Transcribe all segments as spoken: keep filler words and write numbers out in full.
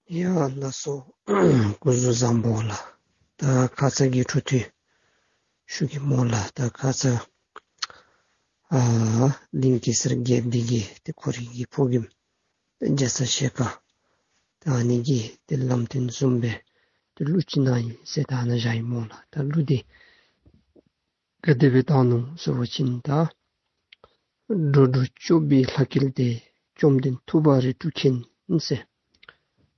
ཡ་ལགས་སོ། སྐུ་གཟུགས་བཟང་པོ་ལགས། ད་ཁ་ཙ་གི་འཕྲོ་མཐུད་ཞུ་གེ་སྨོ་ལགས། ད་ཁ་ཙ་ཨ་གླིང་གེ་སར་རྒྱལཔོ་འདི་གིས་ཏེ་ཁོ་རའི་གི་ཕོ་རྒནམ་རྒྱ་ཚ་ཞལ་དཀར་ད་ཨ་ནི་གི་ཏེ་ལམ་སྟོན་བཟུམ་སྦེ་ཏེ་གླུ་ཅིག་གནང་ཡི་ཟེར་ད་ཨ་ནཱ་བཞག་ཡི་སྨོ་ལགས། ད་གླུ་འདི་ག་དེ་སྦེ་བཏང་ནུག་ཟེར་བ་ཅིན་ད་འགྲོ་དྲུག་སྐྱོབ་པའི་ལྷ་སྐལ་ཏེ། བཅོམ་ལྡན་ཐུབ་པ་རིགས་དྲུག་མཁྱེན་ཟེར།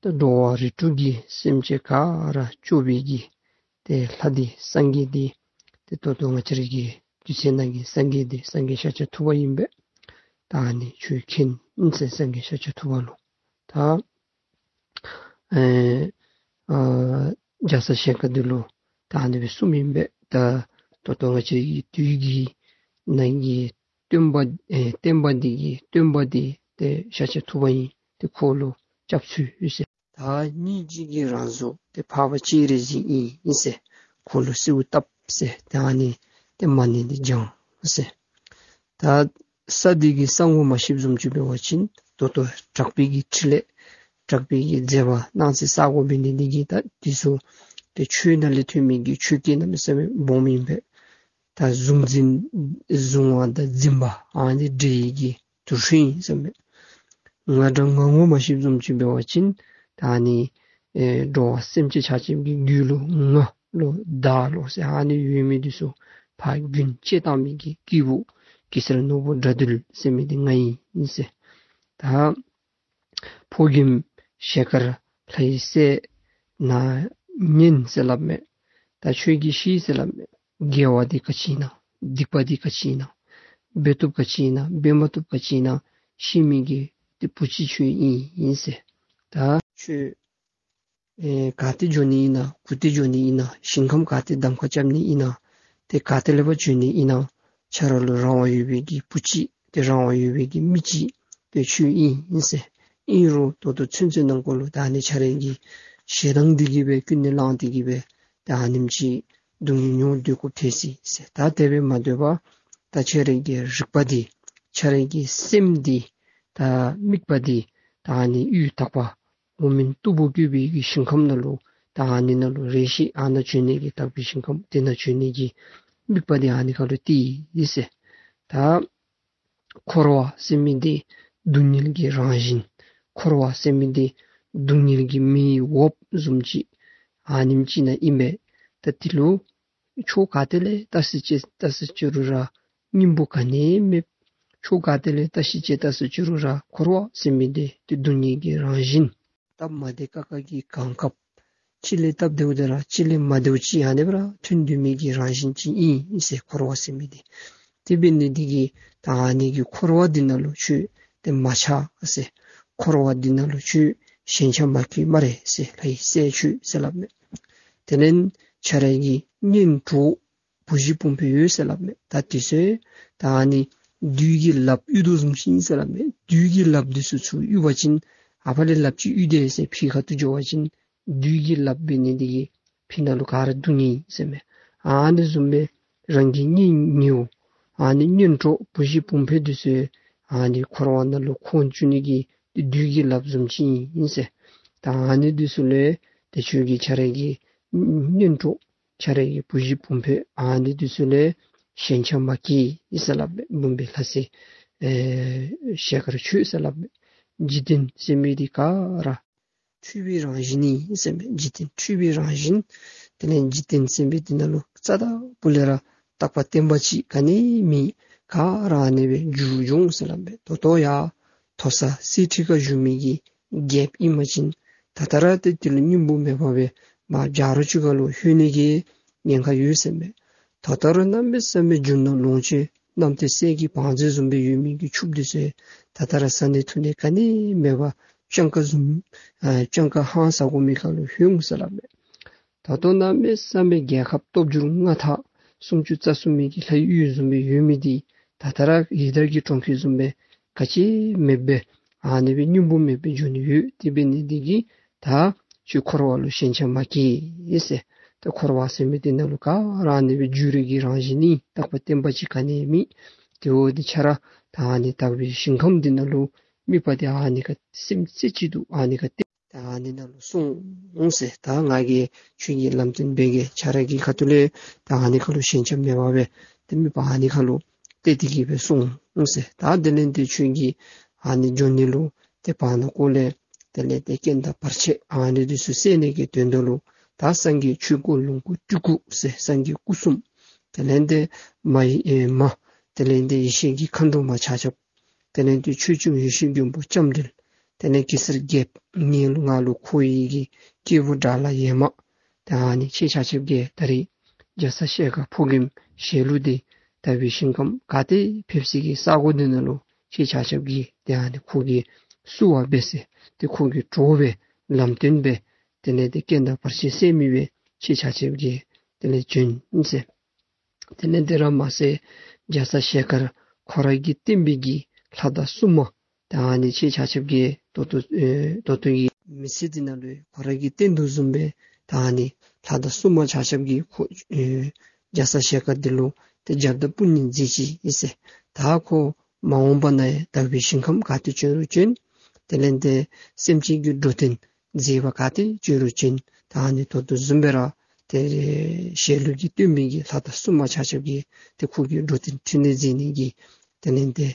ད་འགྲོ་བ་རིགས་དྲུག་གི་སེམས་ཅན་ག་ར་སྐྱོབ་པའི་གི་ཏེ་ལྷ་འདི་སངས་རྒྱས་འདི་ཏེ་ད་ལྟོ་ང་བཅས་རའི་གི་དུས་ཚོད་ནང་གི་སངས་རྒྱས་འདི་སངས་རྒྱས་ཤཱཀྱ་ཐུབ་པ་ཨིན་པས། ད་ཨ་ནི་ཁྱོད་མཁྱེན་ཟེར་སངས་རྒྱས་ཤཱཀྱ་ཐུབ་པ་ལུ་ད་ཨེ་ཨ་རྒྱ་ཚ་ཞལ་དཀར་འདི་ལུ་ད་ཨ་ནི་སྦེ་གསུངམ་ཨིན་པས། ད་ད་ལྟོ་ང་བཅས་ཀྱི་དུས་ཀྱི་ནང་གི་སྟོན་པ་ཨེ་བསྟན་པ་འདི་གི་སྟོན་པ་འདི་ཏེ་ཤཱཀྱ་ཐུབ་པ་ཨིན། ཏེ་ཁོ་ལུ་སྐྱབས་འཚོལ་ཟེར། ད་སྙིང་རྗེ་གི་རང་གཟུགས་ཏེ་འཕགས་པ་སྤྱན་རས་གཟིགས་ཨིན་ཟེར། ཁོ་ལུ་གསོལཝ་བཏབ་ཟེར། ད་ཨ་ནི་ཏེ་མ་ཎི་འདི་བགྱང་ཟེར། ད་ས་འདི་གི་ས་ངོ་མ་ཤེསཔ་བཟུམ་ཅིག་འབད་བ་ཅིན་ད་ལྟོ་དྲག་པོའི་གི་ཕྲིན་ལས་དྲག་པོའི་གི་མཛད་པ་གནང་ཚེ་ས་གོ་འབད་ནི་འདི་གིས་ད་འདི་ཚུ་ཏེ་ཆོས་ནང་ལས་ཐོན་མི་གི་ཆོས་སྐད་གནམ་མེད་ས་མེད་སྦོམ་ཨིན་པས། ད་གཟུང་འཛིན་གཟུང་བ་དང་འཛིན་པ་ཨ་ནི་འདྲེ་ཡི་གི་དུར་ཁྲོད་ཨིན་ཟེར་མས། ང་འདྲ་ང་ངོ་མ་ཤེསཔ་བཟུམ་ཅིག་འབད་བ་ཅིན་ད་ཨ་ནི་ཨེ་འགྲོ་བ་སེམས་ཅན་ཆ་ཁྱབ་ཀྱི་རྒྱུད་ལུ་ང་ལོ་བདག་ལོ་ཟེར་ཨ་ནི་ཡོད་མི་འདི་ཚུ་ཕར་རྒྱུན་བཅད་བཏང་མི་གི་སྐྱེས་བུ་གེ་སར་ནོར་བུ་དགྲ་འདུལ་ཟེར་མི་འདི་ང་ཨིན་ཟེར། ད་ཕོ་རྒནམ་ཞལ་དཀར་ལྷའི་སྲས་ནཱ་ཉན་ཟེར་སླབ་མས། ད་ཁྱོད་ཀྱིས་ཤེས་ཟེར་སླབ་མས། དགེ་བ་འདི་ག་ཅི་ཨིན་ན། སྡིག་པ་འདི་ག་ཅི་ཨིན་ན། འབད་བཏུབ་ག་ཅི་ཨིན་ན། འབད་མ་བཏུབ་ག་ཅི་ཨིན་ན། ཤེས་མི་གི་ཏེ་བུ་ཅིག་ཁྱོད་ཨིན་ཨིན་ཟེར། ད་ཁྱོད་ཨེ་ག་ཏེ་འགྱོ་ནི་ཨིན་ན། གུ་ཏེ་འགྱོ་ནི་ཨིན་ན། ཞིང་ཁམས་ག་ཏེ་གདམ་ཁ་རྐྱབ་ནི་ཨིན་ན། ཏེ་ག་ཏེ་ལས་ཕར་འགྱོ་ནི་ཨིན་ན། ཁྱོད་ར་ལུ་རང་དབང་ཡོད་པའི་གི་བུ་ཅིག་ཏེ་རང་དབང་ཡོད་པའི་གི་མི་ཅིག་ཏེ་ཁྱོད་ཨིན་ཨིན་ཟེར། ཨིན་རུང་ད་ལྟོ་ཚུན་ཚོད་ནང་འཁོད་ལུ་ད་ཨ་ནི་ཁྱོད་རའི་གི་ཞེ་སྡང་འདི་གིས་སྦེ་ཀུན་ནས་བསླངས་ཏེ་གིས་སྦེ་ད་ཨ་ནེམ་ཅིག་སྡུག་བསྔལ་མྱོང་སྡོད་དགོཔ་ཐལ་སོ་ཡི་ཟེར། ད་དེ་སྦེ་མ་སྡོད་པར་ད་ཁྱོད་རའི་གི་རིག་པ་འདི་ཁྱོད་རའི་གི་སེམས་འདི་ད་དམིགས་པ་འདི་ད་ཨ་ནི་ཡུལ་དག་པ་འོག་མིན་སྟུག་པོ་བཀོད་པའི་གི་ཞིང་ཁམས་ནང་ལུ་ད་ཨ་ནི་ནང་ལུ་རེ་ཞིག་ཨ་ནཱ་འགྱོ་ནི་གི་དག་པའི་ཞིང་ཁམས་དེ་ནང་འགྱོ་ནི་གི་དམིགས་པ་འདི་ཨ་ནི་ཁར་ལུ་གཏད་ཡི་ཟེར། ད་འཁོར་བ་ཟེར་མི་འདི་སྡུག་བསྔལ་གྱི་རང་བཞིན། འཁོར་བ་ཟེར་མི་འདི་སྡུག་བསྔལ་གྱི་མེའི་འོབས་བཟུམ་ཅིག་ཨ་ནེམ་ཅིག་ནང་ཨིན་པས། ད་འདི་ལུ་ཕྱོགས་ག་ཏེ་ལས་བལྟ་སི་ཅི་བལྟ་སི་ཅི་རུང་ར་སྙིང་པོ་ག་ནི་མེད། ཕྱོགས་ག་ཏེ་ལས་བལྟ་སི་ཅི་བལྟ་སི་ཅི་རུང་ར་འཁོར་བ་ཟེར་མི་འདི་ཏེ་སྡུག་བསྔལ་གྱི་རང་བཞིན། སྟབས་མ་བདེ་ཁག་ཁ་གི་གང་སྐབས་གཅིག་ལས་སྟབས་བདེཝ་འདི་ར་གཅིག་ལས་མ་བདེཝ་ཅིག་ཨ་ནི་སྦེ་ར་ཐོན་སྡོད་མི་གི་རང་བཞིན་ཅིག་ཨིན་ཨིན་ཟེར། འཁོར་བ་ཟེར་མི་འདི། དེ་འབད་ནི་འདི་གིས་ད་ཨ་ནི་གི་འཁོར་བ་འདི་ནང་ལུ་ཁྱོད་ཏེ་མ་ཆགས་ཟེར། འཁོར་བ་འདི་ནང་ལུ་ཁྱོད་ཞེན་ཆགས་མ་བསྐྱེད་སྨ་རེ་ཟེར། ལྷའི་སྲས་ཁྱོད་ཟེར་སླབ་མས། དེ་ལས་ཁྱོད་རའི་གི་གཉེན་གྲོགས་བུ་གཞི་སྤུན་ཕོ་ཡོད་ཟེར་སླབ་མས། ད་དེ་ཚུ་ད་ཨ་ནི་བདུད་ཀྱི་ལགཔ་གཡུག་དོ་བཟུམ་ཅིག་ཨིན་ཟེར་སླབ་མས། བདུད་ཀྱི་ལགཔ་འདི་ཚུ་ཚུར་གཡུག་པ་ཅིན་ཨ་ཕར་ལས་ལགཔ་ཅིག་གཡུག་དེས་ཟེར་ཕྱི་ཁ་ཐུག་འགྱོ་བ་ཅིན་བདུད་ཀྱི་ལགཔ་འབད་ནི་འདི་གིས་ཕྱི་ནང་ལུ་ག་ར་སྡུག་བསྔལ་ཨིན་ཟེར་མས། ཨ་ནི་བཟུམ་སྦེ་རང་གི་གཉེན་ཉེཝ་ཨ་ནི་གཉེན་གྲོགས་བུ་གཞི་སྤུན་ཕོ་འདི་ཚུ་ཨ་ནི་འཁོར་བ་ནང་ལུ་ཁོང་བཅུག་ནི་གི་བདུད་ཀྱི་ལགཔ་བཟུམ་ཅིག་ཨིན་ཟེར། ད་ཨ་ནི་འདི་ཚུ་ལས་ཏེ་ཁྱོད་ཀྱིས་ཁྱོད་རའི་གི་གཉེན་གྲོགས་ཁྱོད་རའི་གི་བུ་གཞི་སྤུན་ཕོ་ཨ་ནི་འདི་ཚུ་ལས་ཞེན་ཆགས་མ་བསྐྱེད་ཟེར་སླབ་མས། འབུམ་པའི་ལྷ་སྲས་ཨེ་ཞལ་དཀར་ཁྱོད་ཟེར་སླབ་མས། འཇིག་རྟེན་ཟེར་མི་འདི་ག་ར་འཁྲུལ་པའི་རང་བཞིན་ཨིན་ཟེར་མས། འཇིག་རྟེན་འཁྲུལ་པའི་རང་བཞིན། དེ་ལས་འཇིག་རྟེན་ཟེར་མི་འདི་ནང་ལུ་རྩ་དང་པོ་ལས་ར་རྟག་པ་བརྟན་པ་ཅིག་ག་ནི་མེད། ག་ར་ཨ་ནི་སྦེ་འགྱུར་འོང་ཟེར་སླབ་མས། ད་ལྟོ་ཡང་མཐོ་ས་གསེར་ཁྲི་ཁར་བཞུགས་མི་གི་རྒྱལཔོ་ཨིན་པ་ཅིན་ད་ལྟོ་ར་ཏེ་དེ་ལུ་སྙིང་པོ་མེད་པར་སྦེ་མར་བྱ་རོག་ཅིག་ཁར་ལུ་ལྷོད་ནི་གི་ཉེན་ཁ་ཡོད་ཟེར་མས། ད་ལྟོ་ར་གནམ་མེད་ས་མེད་རྒྱུ་ནོར་ལོངས་སྤྱོད་རྣམ་ཐོས་སྲས་ཀྱི་བང་མཛོད་བཟུམ་སྦེ་ཡོད་མི་གི་ཕྱུགཔོ་འདི་ཚུ་ད་ལྟོ་ར་ཟ་ནི་འཐུང་ནི་ག་ནི་མེད་པར་སྤྱང་ཀ་བཟུམ་ཨ་སྤྱང་ཀ་ཧང་སང་དགོ་མི་ཁར་ལུ་ལྷོད་འོང་ཟེར་སླབ་མས། ད་ལྟོ་གནམ་མེད་ས་མེད་རྒྱལ་ཁབ་སྟོབས་འབྱོར་མངའ་ཐང་སུམ་ཅུ་རྩ་གསུམ་མི་གི་ལྷའི་ཡུལ་བཟུམ་སྦེ་ཡོད་མི་འདི་ད་ལྟོ་ར་ཡི་དྭགས་ཀྱི་གྲོང་ཁྱེར་བཟུམ་སྦེ་ག་ཅི་མེདཔ་སྦེ་ཨ་ནི་སྦེ་སྙིང་པོ་མེདཔ་སྦེ་འགྱོ་ནི་ཡོད། དེ་འབད་ནི་འདི་གིས་ད་ཁྱོད་འཁོར་བ་ལུ་ཞེན་ཆགས་མ་བསྐྱེད་ཟེར། ད་འཁོར་བ་ཟེར་མི་འདི་ནང་ལུ་ག་ར་ཨ་ནི་སྦེ་འགྱུར་བའི་གི་རང་བཞིན་ཨིན། རྟག་པ་བརྟན་པ་ཅིག་ག་ནི་མེད། དེ་འོ་འདི་ཁྱོད་ར་ད་ཨ་ནི་དག་པའི་ཞིང་ཁམས་འདི་ནང་ལུ་དམིགས་པ་འདི་ཨ་ནི་ཁར་སེམས་རྩེ་གཅིག་ཏུ་ཨ་ནི་ཁར་གཏད། ཨ་ནི་ནང་ལུ་སོང་ཟེར། ད་ང་གིས་ཁྱོད་ཀྱི་ལམ་སྟོན་འབད་གེ། ཁྱོད་ར་གི་ཁ་ཐུག་ལས་ད་ཨ་ནི་ཁ་ལུ་ཞེན་ཆགས་མེད་པར་སྦེ་ཏེ་མེད་པར་ཨ་ནི་ཁ་ལུ་གཏད་དེ་གི་སྦེ་སོང་ཟེར། ད་དེ་ལས་ཏེ་ཁྱོད་ཀྱི་ཨ་ནི་འགྱོ་ནི་ལུ་ཏེ་བར་ན་ཁོ་ལས་དེ་ལས་ཏེ་རྐྱེན་དང་བར་ཆད་ཨ་ནི་འདི་ཚུ་སེལ་ནི་གི་དོན་དག་ལུ་ད་སངས་རྒྱས་ཆོས་སྐུ་ལོངས་སྐུ་སྤྲུལ་སྐུ་ཟེར་སངས་རྒྱས་སྐུ་གསུམ། དེ་ལས་ཏེ་མ་ཡི་ཨེ་མ། དེ་ལས་ཏེ་ཡེ་ཤེས་ཀྱི་མཁའ་འགྲོ་མ་ཆ་ཁྱབ། དེ་ལས་ཏེ་ཆོས་སྐྱོང་ཡེ་ཤེས་མགོན་པོ་ལྕམ་དྲལ། དེ་ལས་གེ་སར་རྒྱལཔོ་ངེ་ལུ་ང་ལུ་འཁོར་བའི་གི་སྐྱེས་བུ་དགྲ་ལྷ་ཡེ་མ། ད་ཨ་ནི་ཁྱེད་ཆ་ཁྱབ་ཀྱིས་ད་རིས་རྒྱ་ཚ་ཞལ་དཀར་ཕོ་རྒནམ་ཞལ་ལུ་འདི་དག་པའི་ཞིང་ཁམས་ག་ཏེ་ཕེབས་སའི་གི་ས་གོ་འདི་ནང་ལུ་ཁྱེད་ཆ་ཁྱབ་ཀྱིས་ཏེ་ཨ་ནི་ཁོ་གི་བསུ་བ་འབད་ཟེར། ཏེ་ཁོ་གི་གྲོགས་སྦེ་ལམ་སྟོན་འབད། དེ་ལས་ཏེ་རྐྱེན་དང་བར་ཆད་སེལ་མི་སྦེ་ཁྱེད་ཆ་ཁྱབ་ཀྱིས་དེ་ལས་བྱོན་ཟེར། དེ་ལས་དེ་ར་མ་ཚད་རྒྱ་ཚ་ཞལ་དཀར་ཁོ་ར་གི་བསྟེན་པའི་གི་ལྷ་དང་སྲུང་མ་ད་ཨ་ནི་ཁྱེད་ཆ་ཁྱབ་ཀྱིས་ད་ལྟོ་ཨེ་ད་ལྟོ་གི་མི་ཚེ་འདི་ནང་ལུ་ཁོ་ར་གིས་བསྟེན་དོ་བཟུམ་སྦེ་ད་ཨ་ནི་ལྷ་དང་སྲུང་མ་ཆ་ཁྱབ་ཀྱིས་ཁོ་ཨེ་རྒྱ་ཚ་ཞལ་དཀར་འདི་ལུ་ཏེ་རྒྱབ་དང་དཔུང་གཉེན་མཛད་ཅི་ཨིན་ཟེར། ད་ཁོ་མ་འོངས་པ་ན་ཡང་དག་པའི་ཞིང་ཁམས་ག་ཏེ་བྱོན་རུང་བྱོན། དེ་ལས་ཏེ་སེམས་ཅན་གྱི་འགྲོ་དོན་མཛད་པར་ག་ཏེ་བྱོན་རུང་བྱོན། ད་ཨ་ནི་ད་ལྟོ་བཟུམ་སྦེ་ར་ཏེ་ཞལ་ལུ་གི་སྟོན་པའི་གི་ལྷ་དང་སྲུང་མ་ཆ་ཁྱབ་ཀྱིས་ཏེ་ཁོ་གི་འགྲོ་དོན་ཕྲིན་ལས་མཛད་ནི་གི་དེ་ལས་ཏེ་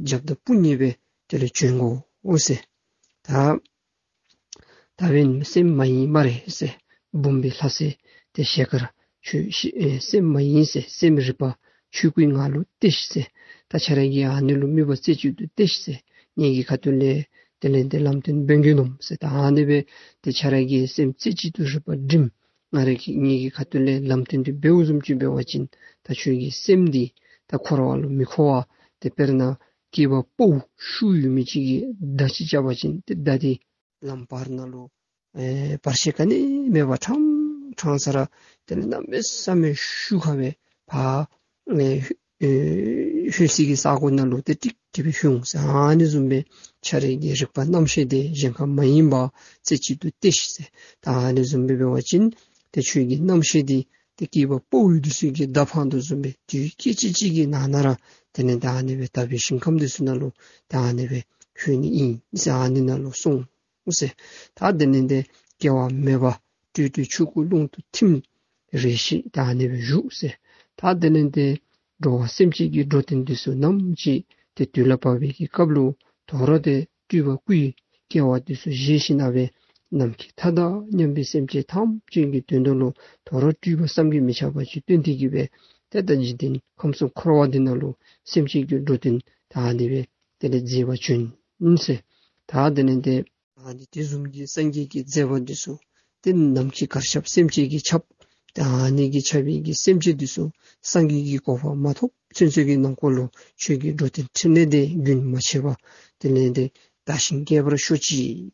རྒྱབ་དང་དཔུང་གཉེན་སྦེ་དེ་ལས་བྱོན་དགོ་འོང་ཟེར། ད་ད་འབདན་སེམས་མ་ཡེངས་སྨ་རེ་ཟེར། འབུམ་པའི་ལྷ་སྲས་ཏེ་ཞལ་དཀར་ཁྱོད་ཤི་ཨེ་སེམས་མ་ཡེངས་ཟེར། སེམས་རིག་པ་ཆོས་སྐུའི་ངང་ལུ་གཏད་ཤིག་ཟེར། ད་ཁྱོད་ར་གིས་ཨ་ནི་ལུ་མོས་པ་རྩེ་གཅིག་ཏུ་གཏད་ཤིག་ཟེར། ངེ་གི་ཁ་ཐུག་ལས་དེ་ལས་ཏེ་ལམ་སྟོན་འབད་གེ་ནོ་ཟེར། ད་ཨ་ནི་སྦེ་ཏེ་ཁྱོད་ར་གིས་སེམས་རྩེ་གཅིག་ཏུ་རིག་པ་བསྒྲིམ། ང་ར་གིས་ངེ་གི་ཁ་ཐུག་ལས་ལམ་སྟོན་འདི་འབདཝ་བཟུམ་ཅིག་འབད་བ་ཅིན་ད་ཁྱོད་ཀྱི་སེམས་འདི་ད་འཁོར་བ་ལུ་མི་འཁོར་བར་ཏེ་དཔེར་ན་སྐྱེས་པ་ཕོཝ་ཤུགས་ཡོད་མི་ཅིག་གིས་མདའ་ཅིག་རྐྱབ་པ་ཅིན་ཏེ་མདའ་འདི་ལམ་བར་ན་ལུ་ཨེ་བར་ཆད་ག་ནི་མེད་པར་ཕྲང་ཕྲང་ས་ར་དེ་ལས་གནམ་མེད་ས་མེད་ཤུགས་ཁར་སྦེ་ཕར་ཨེ་ཨེ་ལྷོད་སའི་གི་ས་གོ་ནང་ལུ་ཏེ་ཀྲིག་ཀྲི་སྦེ་ལྷོད་འོང་ཟེར། ཨ་ནི་བཟུམ་སྦེ་ཁྱོད་ར་གི་རིག་པ་རྣམ་ཤེས་འདི་གཞན་ཁར་མ་ཡེངས་པར་རྩེ་གཅིག་ཏུ་གཏད་ཤིག་ཟེར། ད་ཨ་ནི་བཟུམ་སྦེ་འབད་བ་ཅིན་ཏེ་ཁྱོད་ཀྱི་རྣམ་ཤེས་འདི་ཏེ་སྐྱེས་པ་ཕོཝ་འདི་ཚུ་གིས་མདའ་འཕང་དོ་བཟུམ་སྦེ་དུས་སྐད་ཅིག་གཅིག་གི་ནང་ན་ར་དེ་ལས་ད་ཨ་ནི་སྦེ་དག་པའི་ཞིང་ཁམས་འདི་ཚུ་ནང་ལུ་ད་ཨ་ནི་སྦེ་ལྷོད་ནི་ཨིན་ཟེར། ཨ་ནི་ནང་ལུ་སོང་ཟེར། ད་དེ་ལས་ཏེ་སྐྱེ་བ་མེད་པ་སྤྲོས་བྲལ་ཆོས་སྐུ་ཀློང་དུ་ཐིམ། རེ་ཞིག་ད་ཨ་ནི་སྦེ་བཞུགས་ཟེར། ད་དེ་ལས་ཏེ་འགྲོ་བ་སེམས་ཅན་གྱི་འགྲོ་དོན་འདི་ཚུ་ནམ་ཅིག་ཏེ་དུས་ལ་བབ་པའི་གི་སྐབས་ལུ་དོ་རུང་ཏེ་སྤྲུལ་པ་སྐུའི་སྐྱེ་བ་འདི་ཚུ་བཞེས་ཞིནམ་ལས་ནམ་མཁའི་མཐའ་དང་མཉམ་པའི་སེམས་ཅན་ཐམས་ཅད་ཀྱི་དོན་དག་ལུ་དོ་རུང་སྤྲུལ་པ་བསམ་གྱིས་མི་ཁྱབ་པ་ཅིག་སྟོན་ཏེ་གི་སྦེ་ཏེ་ད་འཇིག་རྟེན་ཁམས་གསུམ་འཁོར་བ་འདི་ནང་ལུ་སེམས་ཅན་གྱི་འགྲོ་དོན་ད་ཨ་ནི་སྦེ་དེ་ལས་མཛད་པར་བྱོན་ཟེར། ད་དེ་ལས་ཏེ་ཨ་ནི་དེ་བཟུམ་གྱི་སངས་རྒྱས་ཀྱི་མཛད་པ་འདི་ཚུ་ཏེ་ནམ་མཁའི་གར་ཁྱབ་སེམས་ཅན་གྱིས་ཁྱབ། ཏེ་ཨ་ནི་གིས་ཁྱབ་པའི་གི་སེམས་ཅན་འདི་ཚུ་སངས་རྒྱས་ཀྱི་གོ་འཕང་མ་ཐོབ་ཚུན་ཚོད་ཀྱི་ནང་འཁོད་ལུ་ཁྱོད་ཀྱི་འགྲོ་དོན་ཕྲིན་ལས་འདི་རྒྱུན་མ་ཆད་པར་དེ་ལས་ཏེ་དར་ཞིང་རྒྱས་པར་ཤོག་ཅིག་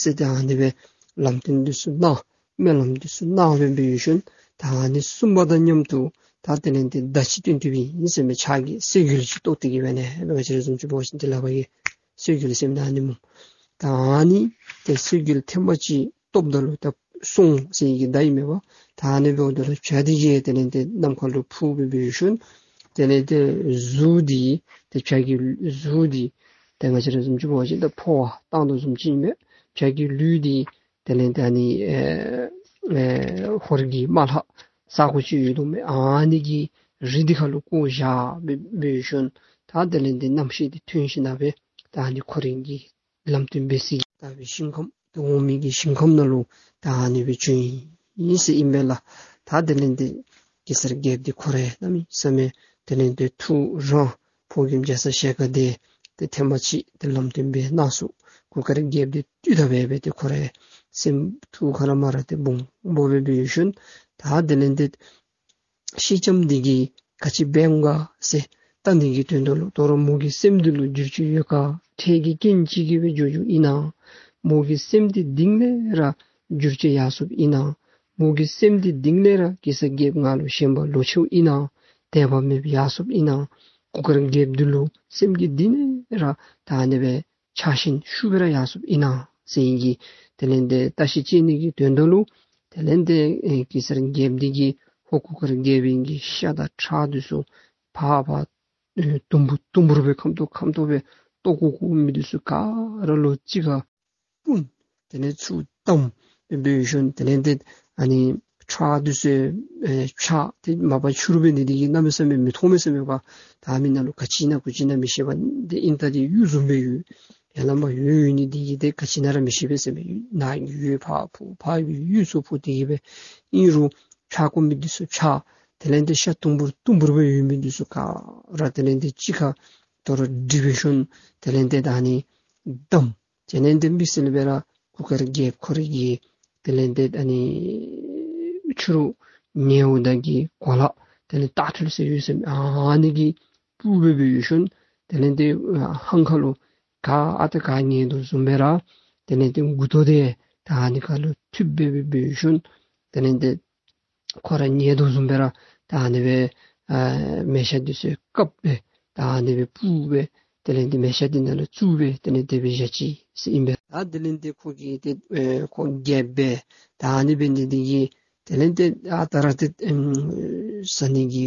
ཟེར། ཏེ་ཨ་ནི་སྦེ་ལམ་སྟོན་འདི་ཚུ་གནང་། སྨོན་ལམ་འདི་ཚུ་གནང་སྦེ་འབད་ཞིནམ་ད་ཨ་ནི་གསུངས་པ་དང་མཉམ་དུ་ད་དེ་ལས་ཏེ་མདའ་ཅིག་བཏོན་ཏེ་སྦེ་ཨིན་ཟེར་མི་ཕྱག་གི་སེ་གོལ་ཅིག་བཏོག་སྟེ་གི་སྦེ་ནི་སྦེ་ང་བཅས་ར་བཟུམ་ཅིག་འབད་བ་ཅིན་ཏེ་ལག་པ་གི་སེ་གོལ་ཟེར་མི་ད་ཨ་ནི་སྨོ། ད་ཨ་ནི་ཏེ་སེ་གོལ་ཐེངས་མ་ཅིག་བཏོགཔ་ད་ལུ་ད་སོང་ཟེར་གྱི་མདའ་ཨིན་མས་པ། ད་ཨ་ནི་འབདཝ་ད་ལུ་བྱ་འདི་གིས་དེ་ལས་ཏེ་ནམ་མཁའ་ལུ་འཕུར་སྦེ་འབད་ཞིནམ་དེ་ལས་ཏེ་གཟུགས་འདི་ཏེ་བྱ་གི་གཟུགས་འདི་ཏེ་ང་བཅས་ར་བཟུམ་ཅིག་འབད་བ་ཅིན་ད་ཕོཝ་བཏང་དོ་བཟུམ་ཅིག་ཨིན་མས། བྱ་གི་ལུས་འདི་དེ་ལས་ཏེ་ཨ་ནི་ཨེ་ཨེ་ཧོར་གྱི་དམར་ལྷ་ས་གོ་ཅིག་ཡོད་དོ་མས། ཨ་ནི་གི་རི་འདི་ཁ་ལུ་བཀོ་བཞག་སྦེ་འབད་ཞིནམ་ད་དེ་ལས་ཏེ་རྣམ་ཤེས་འདི་ཐོན་ཞིནམ་ལས་ད་ཨ་ནི་ཁོ་རའི་གི་ལམ་སྟོན་འབད་སའི་དག་པའི་ཞིང་ཁམས་ཏེ་འོག་མིན་གྱི་ཞིང་ཁམས་ནང་ལུ་ད་ཨ་ནི་སྦེ་བྱོན་ཡི་ཟེར་ཨིན་པས་ལགས། ད་དེ་ལས་ཏེ་གེ་སར་རྒྱལཔོ་འདི་ཁོ་ར་གནམ་མེད་ས་མེད་དེ་ལས་ཏེ་ཐུགས་རངས། ཕོ་རྒནམ་རྒྱ་ཚ་ཞལ་དཀར་འདི་ཏེ་ཐེངས་མ་ཅིག་ཏེ་ལམ་སྟོན་འབད་གནང་སོང་། གུར་དཀར་རྒྱལཔོ་འདི་བཏུལ་ད་འབད་སྦེ་ཏེ་ཁོ་ར་སེམས་ཐུགས་ཁར་མར་ཏེ་སྦོམ་སྦོམ་སྦེ་འབད་ཞིནམ་ད་དེ་ལས་ཏེ་སེང་ལྕམ་འདི་གིས་ག་ཅི་འབདཝ་ག་ཟེར་བལྟ་ནི་གི་དོན་དག་ལུ་དོ་རུང་མོ་གི་སེམས་འདི་ལུ་འགྱུར་བཅོས་ཡོད་ག། འཕྲལ་གྱི་རྐྱེན་ཅིག་གིས་སྦེ་འགྱོ་འགྱོཝ་ཨིན་ན། མོ་གི་སེམས་འདི་གཏིང་ལས་ར་འགྱུར་བཅོས་ཡར་སོངམ་ཨིན་ན། མོ་གི་སེམས་འདི་གཏིང་ལས་ར་གེ་སར་རྒྱལཔོ་ང་ལུ་ཞེན་པ་ལོག་ཅི་ཨིན་ན། དད་པ་མེདཔ་ཡར་སོངམ་ཨིན་ན། གུར་དཀར་རྒྱལཔོ་འདི་ལུ་སེམས་ཀྱི་གཏིང་ལས་ར་ད་ཨ་ནི་སྦེ་ཆགས་ཞེན་ཤུགས་སྦེ་ར་ཡར་སོངམ་ཨིན་ན་ཟེར་ཨིན་གྱི། དེ་ལས་ཏེ་བརྟག་ཞིབ་དཔྱད་ནི་གི་དོན་དག་ལུ་དེ་ལས་ཏེ་ཨེ་གེ་སར་རྒྱལཔོ་འདི་གིས་ཧོར་གུར་དཀར་རྒྱལཔོ་གི་ཤ་དང་ཁྲག་འདི་ཚུ་ཕར་ཕར་ཨེ་དུམ་བུར་དུམ་བུར་སྦེ་ཁམ་ཏོག་ཁམ་ཏོག་སྦེ་བཏོག་བཀོ་བཀོ་མི་འདི་ཚུ་ག་ར་ལོག་གཅིག་ཁར་སྤུངས། དེ་ལས་ཚུར་བསྡམས་སྦེ་འབད་ཞིནམ་དེ་ལས་ཏེ་ཨ་ནི་ཁྲག་འདི་ཚུ་ཨེ་ཕྱག་ཏེ་མ་པ་ཕྱི་རུ་འབད་ནི་འདི་གིས་གནམ་མེད་ས་མེད་མི་མཐོང་མས་ཟེར་མས་པ། ད་མི་ནང་ལུ་ག་ཅི་ཨིན་ན་ག་ཅི་ཨིན་ན་མི་ཤེས་པས། ཏེ་ཨིན་ད་ཏེ་གཡུ་བཟུམ་སྦེ་ཡོད། ཡར་ལས་མར་གཡུ་ཡོད་ནི་འདི་གིས་ཏེ་ག་ཅི་ཨིན་ན་ར་མི་ཤེས་པས་ཟེར་མས། ནཱ་གཡུ་ཕར་ཕུ་ཕར་གཡུ་གཡུ་ཚུར་ཕུ་འདི་གིས་སྦེ་ཨིན་རུང་ཕྱག་སྐོམ་མི་འདི་ཚུ་ཕྱག་དེ་ལས་ཏེ་ཤ་དུམ་བུར་དུམ་བུར་སྦེ་ཡོད་མི་འདི་ཚུ་ག་ར་དེ་ལས་ཏེ་གཅིག་ཁར་དོ་རུང་སྒྲིལ་སྦེ་ཞིནམ་དེ་ལས་ཏེ་ད་ཨ་ནི་བསྡམས། དེ་ལས་ཏེ་དམིགས་བསལ་སྦེ་ར་གུར་དཀར་རྒྱལཔོ་ཁོ་རའི་གི་དེ་ལས་ཏེ་ཨ་ནི་ཕྱི་རུ་ཉལཝ་ད་གི་གོ་ལ་དེ་ལས་སྟག་ཐུལ་ཟེར་ཡོད་ཟེར་མས། ཨ་ནི་གིས་སྤུབས་སྦེ་འབད་ཞིནམ་དེ་ལས་ཏེ་ཨ་ཧང་ཁ་ལུ་ག་ཨ་ད་ག་ཉལ་དོ་བཟུམ་སྦེ་ར་དེ་ལས་ཏེ་མགུ་ཏོ་དེ་ད་ཨ་ནི་ཁ་ལུ་ཐུགཔ་སྦེ་འབད་ཞིནམ་དེ་ལས་ཏེ་ཁོ་ར་ཉལ་དོ་བཟུམ་སྦེ་ར་ད་ཨ་ནི་སྦེ་ཨ་མལ་ཆ་འདི་ཚུ་བཀབ་སྦེ་ད་ཨ་ནི་སྦེ་སྤུབས་སྦེ་དེ་ལས་ཏེ་མལ་ཆ་འདི་ནང་ལུ་བཙུགས་སྦེ་དེ་ལས་དེ་སྦེ་བཞག་ཅི་ཟེར་ཨིན་པས། ད་དེ་ལས་ཏེ་ཁོ་གིས་ཏེ་ཨེ་ཁོ་རྒྱལཔོ་སྦེ་ད་ཨ་ནི་འབད་ནི་འདི་གིས་དེ་ལས་ཏེ་ཨ་རྟག་ར་ཏེ་ཨེམ་བཟའ་ནི་གི་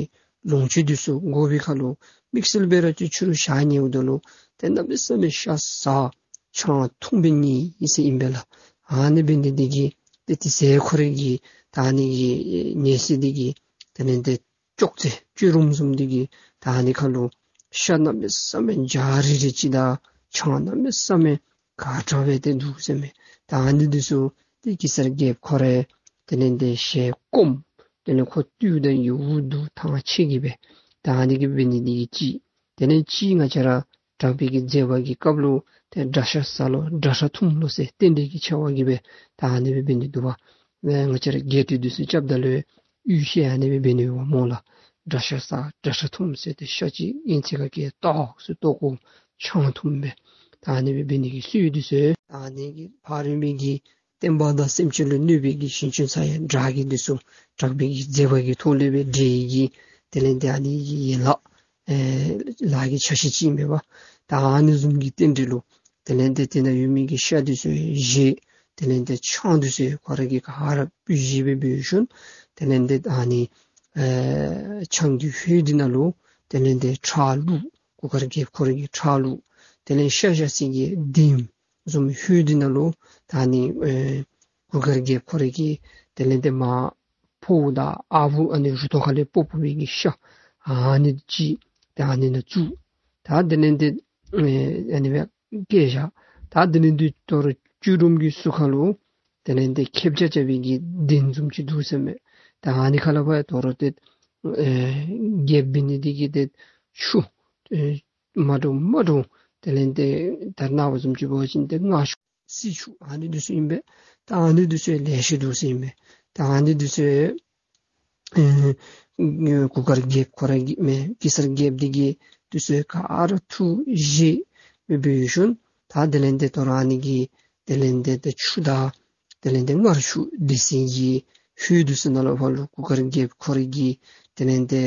ལོངས་སྤྱོད་འདི་ཚུ་དགོ་པའི་ཁར་ལུ་དམིགས་བསལ་སྦེ་ར་ཏེ་ཕྱི་རུ་ཞག་ཉལཝ་ད་ལུ་ཏེ་གནམ་མེད་ས་མེད་ཤ་ཟ་ཆང་འཐུང་སྦེ་ཉལ་ཡི་ཟེར་ཨིན་པས་ལགས། ཨ་ནི་འབད་ནི་འདི་གིས་ཏེ་དེ་ཚེ་ཁོ་རའི་གི་ད་ཨ་ནི་གི་ཉལ་ས་འདི་གི་དེ་ལས་ཏེ་ཅོག་ཙེ་སྤྱི་རུམ་བཟུམ་འདི་གི་ད་ཨ་ནི་ཁར་ལུ་ཤ་གནམ་མེད་ས་མེད་འཇའ་རི་རི་ཅིག་དང་ཆང་གནམ་མེད་ས་མེད་ག་དྲག་སྦེ་ཏེ་འདུག་ཟེར་མས། ད་ཨ་ནི་འདི་ཚུ་ཏེ་གེ་སར་རྒྱལཔོ་ཁོ་ར་དེ་ལས་ཏེ་ཞལ་སྐོམ་དེ་ལས་ཁོ་བཏུལཝ་ད་ཡི་འུ་སྡུག་ཐང་ཆད་ཀྱི་སྦེ་ད་ཨ་ནི་གི་འབད་ནི་འདི་གིས་ཅིག། དེ་ལས་ཅིག་ང་བཅས་ར་དྲག་པོའི་གི་མཛད་པ་གི་སྐབས་ལུ་ཏེ་དགྲ་ཤ་ཟ་ལོ་དགྲ་ཁྲག་འཐུང་ལོ་ཟེར་རྟེན་འབྲེལ་གྱི་ཆེ་བ་གིས་སྦེ་ད་ཨ་ནི་སྦེ་འབད་ནི་འདུག་པ། ང་བཅས་ར་རྒྱལ་དུས་འདི་ཚུ་རྐྱབ་ད་ལུ་གཡུལ་ཤ་ཨ་ནི་སྦེ་འབད་ནི་ཡོདཔ་སྨོ་ལགས། དགྲ་ཤ་ཟ་དགྲ་ཁྲག་འཐུང་ཟེར་ཏེ་ཤ་ཅིག་ཨིན་ཚེ་ཁ་གིས་ཏོག་ཙམ་བཏོག་དགོ་ཆང་འཐུང་སྦེ་ད་ཨ་ནི་སྦེ་འབད་ནི་གི་སྲོལ་འདི་ཚུ་ད་ཨ་ནི་གི་ཕ་རོལ་མི་གི་བསྟན་པ་དང་སེམས་ཅན་ལུ་གནོད་པའི་གི་ཞིང་བཅུ་ཚང་ཡང་དགྲ་གི་འདི་ཚུ་དྲག་པོའི་གི་མཛད་པ་གི་ཐོག་ལས་སྦེ་འདྲེ་ཡི་གི་དེ་ལས་ཏེ་ཨ་ནི་གི་ཡན་ལག་ཨེ་ལཱ་གི་ཆ་ཤས་ཅིག་ཨིན་པས་པ། ད་ཨ་ནི་བཟུམ་གྱི་རྟེན་འབྲེལ་ལུ་དེ་ལས་ཏེ་དེ་ནང་ཡོད་མི་གི་ཤ་འདི་ཚུ་བཞེས། དེ་ལས་ཏེ་ཆང་འདི་ཚུ་ཁོ་ར་གིས་ག་ར་སྤུས་བཞེས་སྦེ་འབད་ཞིནམ་དེ་ལས་ཏེ་ཨ་ནི་ཨེ་ཆང་གི་ཧོད་འདི་ནང་ལུ་དེ་ལས་ཏེ་ཁྲག་བླུགས། གུར་དཀར་རྒྱལཔོ་ཁོ་ར་གི་ཁྲག་བླུགས། དེ་ལས་ཤ་བཞག་ས་གི་གདན་བཟུམ་ཧོད་འདི་ནང་ལུ་ད་ཨ་ནི་ཨེ་གུར་དཀར་རྒྱལཔོ་ཁོ་ར་གི་དེ་ལས་ཏེ་མ་ཕོཝ་དང་ཨ་བུ་ཨ་ནི་རུ་ཏོ་ཁ་ལས་སྤོ་སྤོ་བའི་གི་ཤ་ཨ་ནི་ཅིག་ཏེ་ཨ་ནི་ནང་བཙུགས། ད་དེ་ལས་ཏེ་ཨེ་ཨ་ནི་སྦེ་བཀལ་བཞག། ད་དེ་ལས་ཏེ་དོ་རུང་སྤྱི་རུམ་གྱི་ཟུར་ཁ་ལུ་དེ་ལས་ཏེ་ཁེབས་ཆ་རྐྱབ་པའི་གི་གདན་བཟུམ་ཅིག་འདུག་ཟེར་མས། ད་ཨ་ནི་ཁ་ལས་ཕར་དོ་རུང་ཏེ་ཨེ་རྒྱལཔོ་འབད་ནི་འདི་གིས་ཏེ་ཆུ་ཨེ་མ་འདྲཝ་མ་འདྲཝ་དེ་ལས་ཏེ་ད་ནངས་པ་བཟུམ་ཅིག་འབད་བ་ཅིན་ཏེ་མངར་ཆུ་བསིལ་ཆུ་ཨ་ནི་འདི་ཚུ་ཨིན་པས། ད་ཨ་ནི་འདི་ཚུ་ལེ་ཤ་འདུག་ཟེར་ཨིན་པས། ད་ཨ་ནི་འདི་ཚུ་ཨེ་གུར་དཀར་རྒྱལཔོ་ཁོ་ར་གིས་མེན་གེ་སར་རྒྱལཔོ་འདི་གིས་འདི་ཚུ་ག་ར་འཐུ་བཞེས་སྦེ་འབད་ཞིནམ་ད་དེ་ལས་ཏེ་དོ་རུང་ཨ་ནི་གི་དེ་ལས་ཏེ་ཏེ་ཆུ་དང་དེ་ལས་ཏེ་མངར་ཆུ་སྡོད་ས་གི་ཧོད་འདི་ཚུ་ནང་ལུ་ཕར་ལུ་གུར་དཀར་རྒྱལཔོ་ཁོ་ར་གི་དེ་ལས་ཏེ་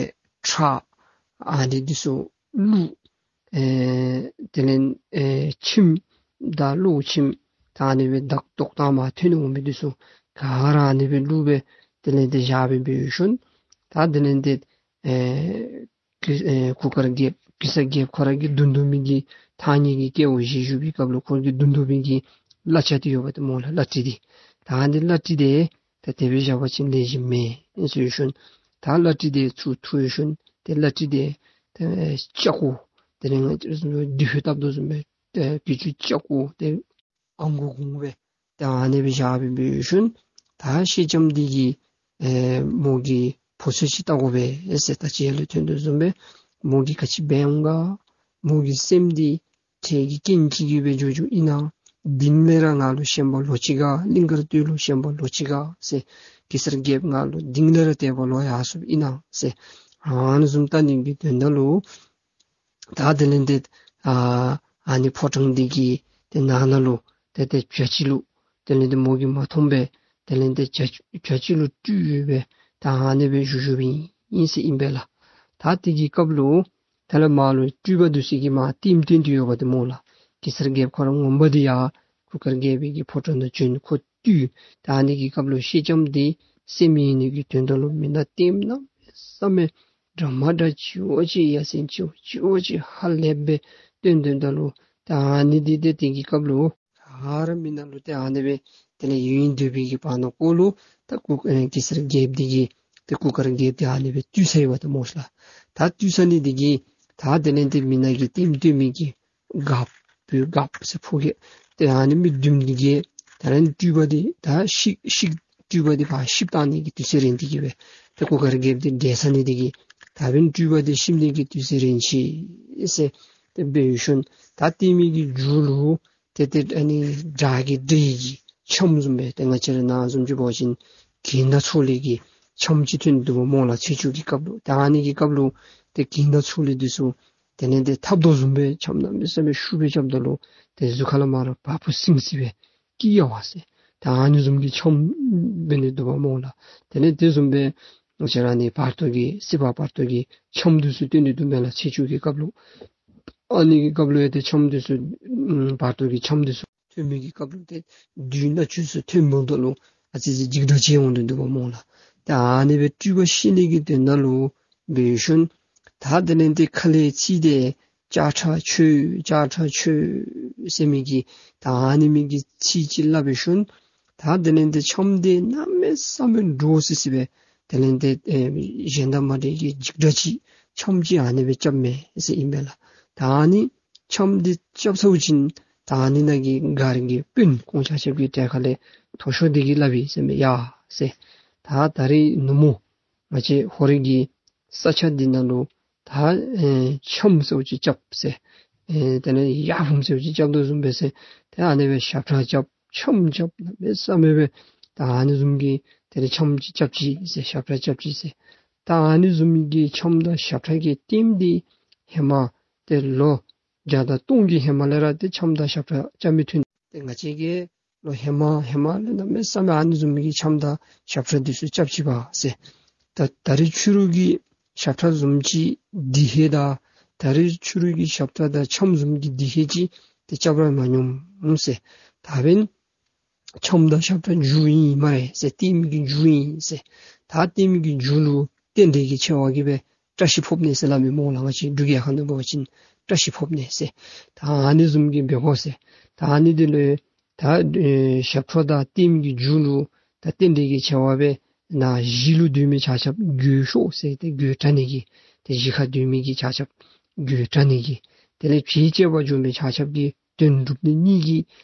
ཁྲག་ཨ་ནི་འདི་ཚུ་བླུགས། ཨེ་དེ་ལས་ཨེ་ཁྱིམ་དང་གློག་ཁྱིམ་ད་ཨ་ནི་སྦེ་བདག་ཐོག་ཐང་མར་ཐོན་འོང་མི་འདི་ཚུ་ག་ར་ཨ་ནི་སྦེ་བླུགས་སྦེ་དེ་ལས་ཏེ་བཞག་སྦེ་འབད་ཞིནམ་ད་དེ་ལས་ཏེ་ཨེ་གེ་ཨེ་གུར་དཀར་རྒྱལཔོ་གེ་སར་རྒྱལཔོ་ཁོ་ར་གིས་བརྡུང་བརྡུང་མི་གི་ཐང་རྙེད་ཀྱི་སྐལ་བ་བཞེས་བཞུགས་པའི་སྐབས་ལུ་ཁོ་གིས་བརྡུང་བརྡུང་མི་གི་བླ་བྱ་འདི་ཡོདཔ་འདི་སྨོ་ལགས། བླ་གྲི་འདི། ད་ཨ་ནི་བླ་གྲི་འདི་ད་དེ་སྦེ་བཞག་པ་ཅིན་ལེགས་ཤོམ་མེན་ཟེར་ཞིནམ་ད་བླ་གྲི་འདི་ཚུར་འཐུ་ཞིནམ་ཏེ་བླ་གྲི་འདི་ཏེ་ལྕགས་ཀོ་དེ་ལས་ང་བཅས་ར་བཟུམ་སྦེ་བདུད་ཕོ་བཏབ་དོ་བཟུམ་སྦེ་ཏེ་གི་ཅུང་ལྕགས་ཀོ་ཏེ་ཨང་གུ་གུང་སྦེ་ཏེ་ཨ་ནི་སྦེ་བཞག་སྦེ་འབད་ཞིནམ་ད་སེང་ལྕམ་འདི་གིས་ཨེ་མོ་གི་ཕོ་ཚོད་ཅིག་བལྟ་དགོ་པས་ཟེར་ད་ཅི་ཡར་ལས་ཐོན་དོ་བཟུམ་སྦེ་མོ་གིས་ག་ཅི་འབད་འོང་ག། མོ་གི་སེམས་འདི་འཕྲལ་གྱི་རྐྱེན་ཅིག་གིས་སྦེ་འགྱོ་འགྱོཝ་ཨིན་ན། གཏིང་ལས་ར་ང་ལུ་ཞེན་པ་ལོག་ཅི་ག། གླིང་དཀར་སྟོད་ལུ་ཞེན་པ་ལོག་ཅི་ག་ཟེར། གེ་སར་རྒྱལཔོ་ང་ལུ་གཏིང་ལས་ར་དད་པ་ལོག་ཡར་སོཔ་ཨིན་ན་ཟེར། ཨ་ནི་བཟུམ་བལྟ་ནི་གི་དོན་དག་ལུ་ད་དེ་ལས་ཏེ་ཨ་ཨ་ནི་ཕོ་བྲང་འདི་གི་ཏེ་ནང་ན་ལུ་ཏེ་ཏེ་བྱ་ཅིག་ལུ་དེ་ལས་ཏེ་མོ་གིས་མ་མཐོང་པར་དེ་ལས་ཏེ་བྱ་བྱ་ཅིག་ལུ་སྤྲུལ་སྦེ་ད་ཨ་ནི་སྦེ་བཞུགས་བཞུགསཔ་ཨིན་ཟེར་ཨིན་པས་ལགས། ད་དེ་གི་སྐབས་ལུ་དེ་ལས་མར་ལུ་སྤྲུལ་པ་འདི་ཚུ་གིས་མར་ལྟདམོ་སྟོན་ཏེ་ཡོདཔ་འདི་སྨོ་ལགས། གེ་སར་རྒྱལཔོ་ཁོ་ར་ངོ་མ་འདི་ཡར་གུར་དཀར་རྒྱལ་པོའི་གི་ཕོ་བྲང་ནང་བྱོན། ཁོ་བཏུལ། ད་ཨ་ནི་གི་སྐབས་ལུ་སེང་ལྕམ་འདི་སེམས་ཡེངས་ནི་གི་དོན་དག་ལུ་མི་ནག་ལྟདམོ་གནམ་མེད་ས་མེད་འདྲ་མ་འདྲ་ཅིག་འོ་ཅིག་ཡ་མཚན་ཆེཝ་ཅིག་འོ་ཅིག་ཧ་ལས་པའི་སྟོན་སྟོནམ་ད་ལུ་ད་ཨ་ནི་འདི་ཏེ་དེ་གི་སྐབས་ལུ་ ཨ་ར་མི་ནང་ལུ་ཏེ་ཨ་ནི་སྦེ་དེ་ལས་ཡུན་རིང་སྡོད་པའི་གི་བར་ན་ཀོ་ལུ་ད་གུར་ཨེ་གེ་སར་རྒྱལཔོ་འདི་གིས་ཏེ་གུར་དཀར་རྒྱལཔོ་འདི་ཨ་ནི་སྦེ་བཏུལ་ཚར་ཡི་བ་ད་སྨོ་ཤ་ལགས། ད་བཏུལ་ཚར་ནི་འདི་གིས་ད་དེ་ལས་ཏེ་མི་ནང་གི་ལྟདམོ་སྟོན་མི་གི་སྒརཔ་སྒརཔ་ཟེར་ཕོ་རྒྱས་ཏེ་ཨ་ནི་མི་བདུན་འདི་གིས་ད་རེས་སྤྲུལ་པ་འདི་ད་བཤིག་བཤིག་སྤྲུལ་པ་འདི་ཕར་བཤིག་བཏང་ནི་གི་དུས་ཚོད་རན་ཏེ་གི་སྦེ་ཏེ་གུར་དཀར་རྒྱལཔོ་འདི་བསྒྲལ་ཚར་ནི་འདི་གིས་ད་འབདན་སྤྲུལ་པ་འདི་བཤིག་ནི་གི་དུས་ཚོད་རན་ཅི་ཟེར་ཏེ་འབད་ཞིནམ་ད་ལྟདམོ་གི་མཇུག་ལུ་ཏེ་ཏེ་ཨ་ནི་དགྲ་གི་དགྲ་ཡི་གི་འཆམ་བཟུམ་སྦེ་ཏེ་ང་བཅས་ར་ནཱ་བཟུམ་ཅིག་འབད་བ་ཅིན་གིང་དང་ཚོགས་གླིང་གི་འཆམ་ཅིག་ཐོན་འདུག་པ་སྨོ་ལགས། ཚེས་བཅུ་གི་སྐབས་ལུ་ད་ཨ་ནི་གི་སྐབས་ལུ་ཏེ་གིང་དང་ཚོགས་གླིང་འདི་ཚུ་དེ་ལས་ཏེ་འཐབ་དོ་བཟུམ་སྦེ་འཆམ་གནམ་མེད་ས་མེད་ཤུགས་སྦེ་རྐྱབ་ད་ལུ་ཏེ་གཟུགས་ཁ་ལས་མར་བ་སྤུ་སིང་སིང་སྦེ་སྐྱི་གཡའ་བ་ཟེར་ད་ཨ་ནི་བཟུམ་གྱི་འཆམ་འབད་ནི་འདུག་པ་སྨོ་ལགས། དེ་ལས་དེ་བཟུམ་སྦེ་ང་བཅས་ར་ཨ་ནི་བར་དོ་གི་སྲིད་པ་བར་དོ་གི་འཆམ་འདི་ཚུ་ཐོན་ནི་འདུག་མེན་ལགས། ཚེས་བཅུ་གི་སྐབས་ལུ་ཨ་ནི་གི་སྐབས་ལུ་ཡང་ཏེ་འཆམ་འདི་ཚུ་ཨམ་བར་དོ་གི་འཆམ་འདི་ཚུ་ཐོན་མི་གི་སྐབས་ལུ་ཏེ་བདུད་ནག་ཅུང་ཚུ་ཐོན་འོང་ད་ལུ་ཨ་ཙི་ཅིག་འཇིགས་སྐྲག་ཅིག་འོང་དོ་འདུག་པ་སྨོ་ལགས། ད་ཨ་ནི་སྦེ་སྤྲུལ་པ་བཤིག་ནི་གི་དོན་དག་ལུ་འབད་ཞིནམ་ད་དེ་ལས་ཏེ་ཁ་ལས་ཚིག་འདི་ལྕགས་ཁྲ་ཁྱོད་ལྕགས་ཁྲ་ཁྱོད་ཟེར་མི་གི་ད་ཨ་ནི་མི་གི་ཚིག་ཅིག་སླབ་འབད་ཞིནམ་ད་དེ་ལས་ཏེ་འཆམ་འདི་གནམ་མེད་ས་མེད་འདྲོག་སི་སི་སྦེ་དེ་ལས་ཏེ་ཨེ་གཞན་དང་མ་འདྲ་བའི་གི་འཇིགས་སྐྲག་ཅིག་འཆམ་ཅིག་ཨ་ནི་སྦེ་རྐྱབ་མས་ཟེར་ཨིན་པས་ལགས། ད་ཨ་ནི་འཆམ་འདི་རྐྱབ་ཚརཝ་ཅིག་ད་ཨ་ནི་ནང་གི་སྒར་གྱི་དཔོན་ཁོང་ཆ་ཁྱབ་ཀྱི་གྲལ་ཁ་ལས་མཐོ་ཤོས་འདི་གིས་སླབ་ཡི་ཟེར་མས། ཡ་ཟེར། ད་ད་རིས་ནུབ་མོ་ང་བཅས་ཧོར་གྱི་ས་ཆ་འདི་ནང་ལུ་ད་ཨེ་འཆམ་ཟེརཝ་ཅིག་རྐྱབ་ཟེར། ཨེ་དེ་ལས་ཡ་ཧུམ་ཟེརཝ་ཅིག་རྐྱབ་དོ་བཟུམ་སྦེ་ཟེར། ཏེ་ཨ་ནི་སྦེ་ཞབས་ཁྲ་རྐྱབ་འཆམ་རྐྱབ་གནམ་མེད་ས་མེད་སྦེ་ད་ཨ་ནི་བཟུམ་གྱི་དེ་ལས་འཆམ་ཅིག་རྐྱབ་ཅི་ཟེར། ཞབས་ཁྲ་རྐྱབ་ཅི་ཟེར། ད་ཨ་ནི་བཟུམ་གྱི་འཆམ་དང་ཞབས་ཁྲ་གི་ལྟདམོ་འདི་ཧེ་མ་ཏེ་ལོ་བརྒྱ་དང་སྟོང་གི་ཧེ་མ་ལས་ར་ཏེ་འཆམ་དང་ཞབས་ཁྲ་རྐྱབ་མི་ཐོན། ཏེ་ང་བཅས་ཀྱིས་ལོ་ཧེ་མ་ཧེ་མ་ལས་གནམ་མེད་ས་མེད་ཨ་ནི་བཟུམ་གྱི་འཆམ་དང་ཞབས་ཁྲ་འདི་ཚུ་རྐྱབ་ཅི་པ་ཟེར། ད་ད་རིས་ཕྱི་རུ་གི་ཞབས་ཁྲ་བཟུམ་ཅིག་འདི་ཧེ་དང་ད་རིས་ཕྱི་རུ་གི་ཞབས་ཁྲ་དང་འཆམ་བཟུམ་གྱི་འདི་ཧེ་ཅིག་ཏེ་རྐྱབ་ར་མ་མྱོང་ཟེར། ད་འབདན་འཆམ་དང་ཞབས་ཁྲ་མཇུག་ཨིན་སྨ་རེ་ཟེར། ལྟདམོ་གི་མཇུག་ཨིན་ཟེར། ད་ལྟདམོ་གི་མཇུག་ལུ་རྟེན་འབྲེལ་གྱི་ཆེ་བ་གིས་སྦེ་བཀྲ་ཤིས་ཕབ་ནི་ཟེར་སླབ་མི་སྨོ་ལགས། ང་བཅས་འབྲུག་རྒྱལ་ཁབ་ནང་འབད་བ་ཅིན་བཀྲ་ཤིས་ཕབ་ནི་ཟེར། ད་ཨ་ནི་བཟུམ་གྱི་འབད་དགོ་ཟེར། ད་ཨ་ནི་འདི་ལུ་ད་ཨེ་ཞབས་ཁྲ་དང་ལྟདམོ་གི་མཇུག་ལུ་ད་རྟེན་འབྲེལ་གྱི་ཆེ་བ་སྦེ་ནཱ་གཞིས་ལུ་སྡོད་མི་ཆ་ཁྱབ་མགུ་ཤོག་ཟེར་ཏེ་མགུ་དྲ་ནི་གི་ཏེ་གཞིས་ཁར་སྡོད་མི་གི་ཆ་ཁྱབ་མགུ་དྲ་ནི་གི་དེ་ལས་ཕྱི་བྱེད་པར་འགྱོ་མི་ཆ་ཁྱབ་ཀྱི་དོན་སྒྲུབ་ནི་གཉིས་ཀྱི་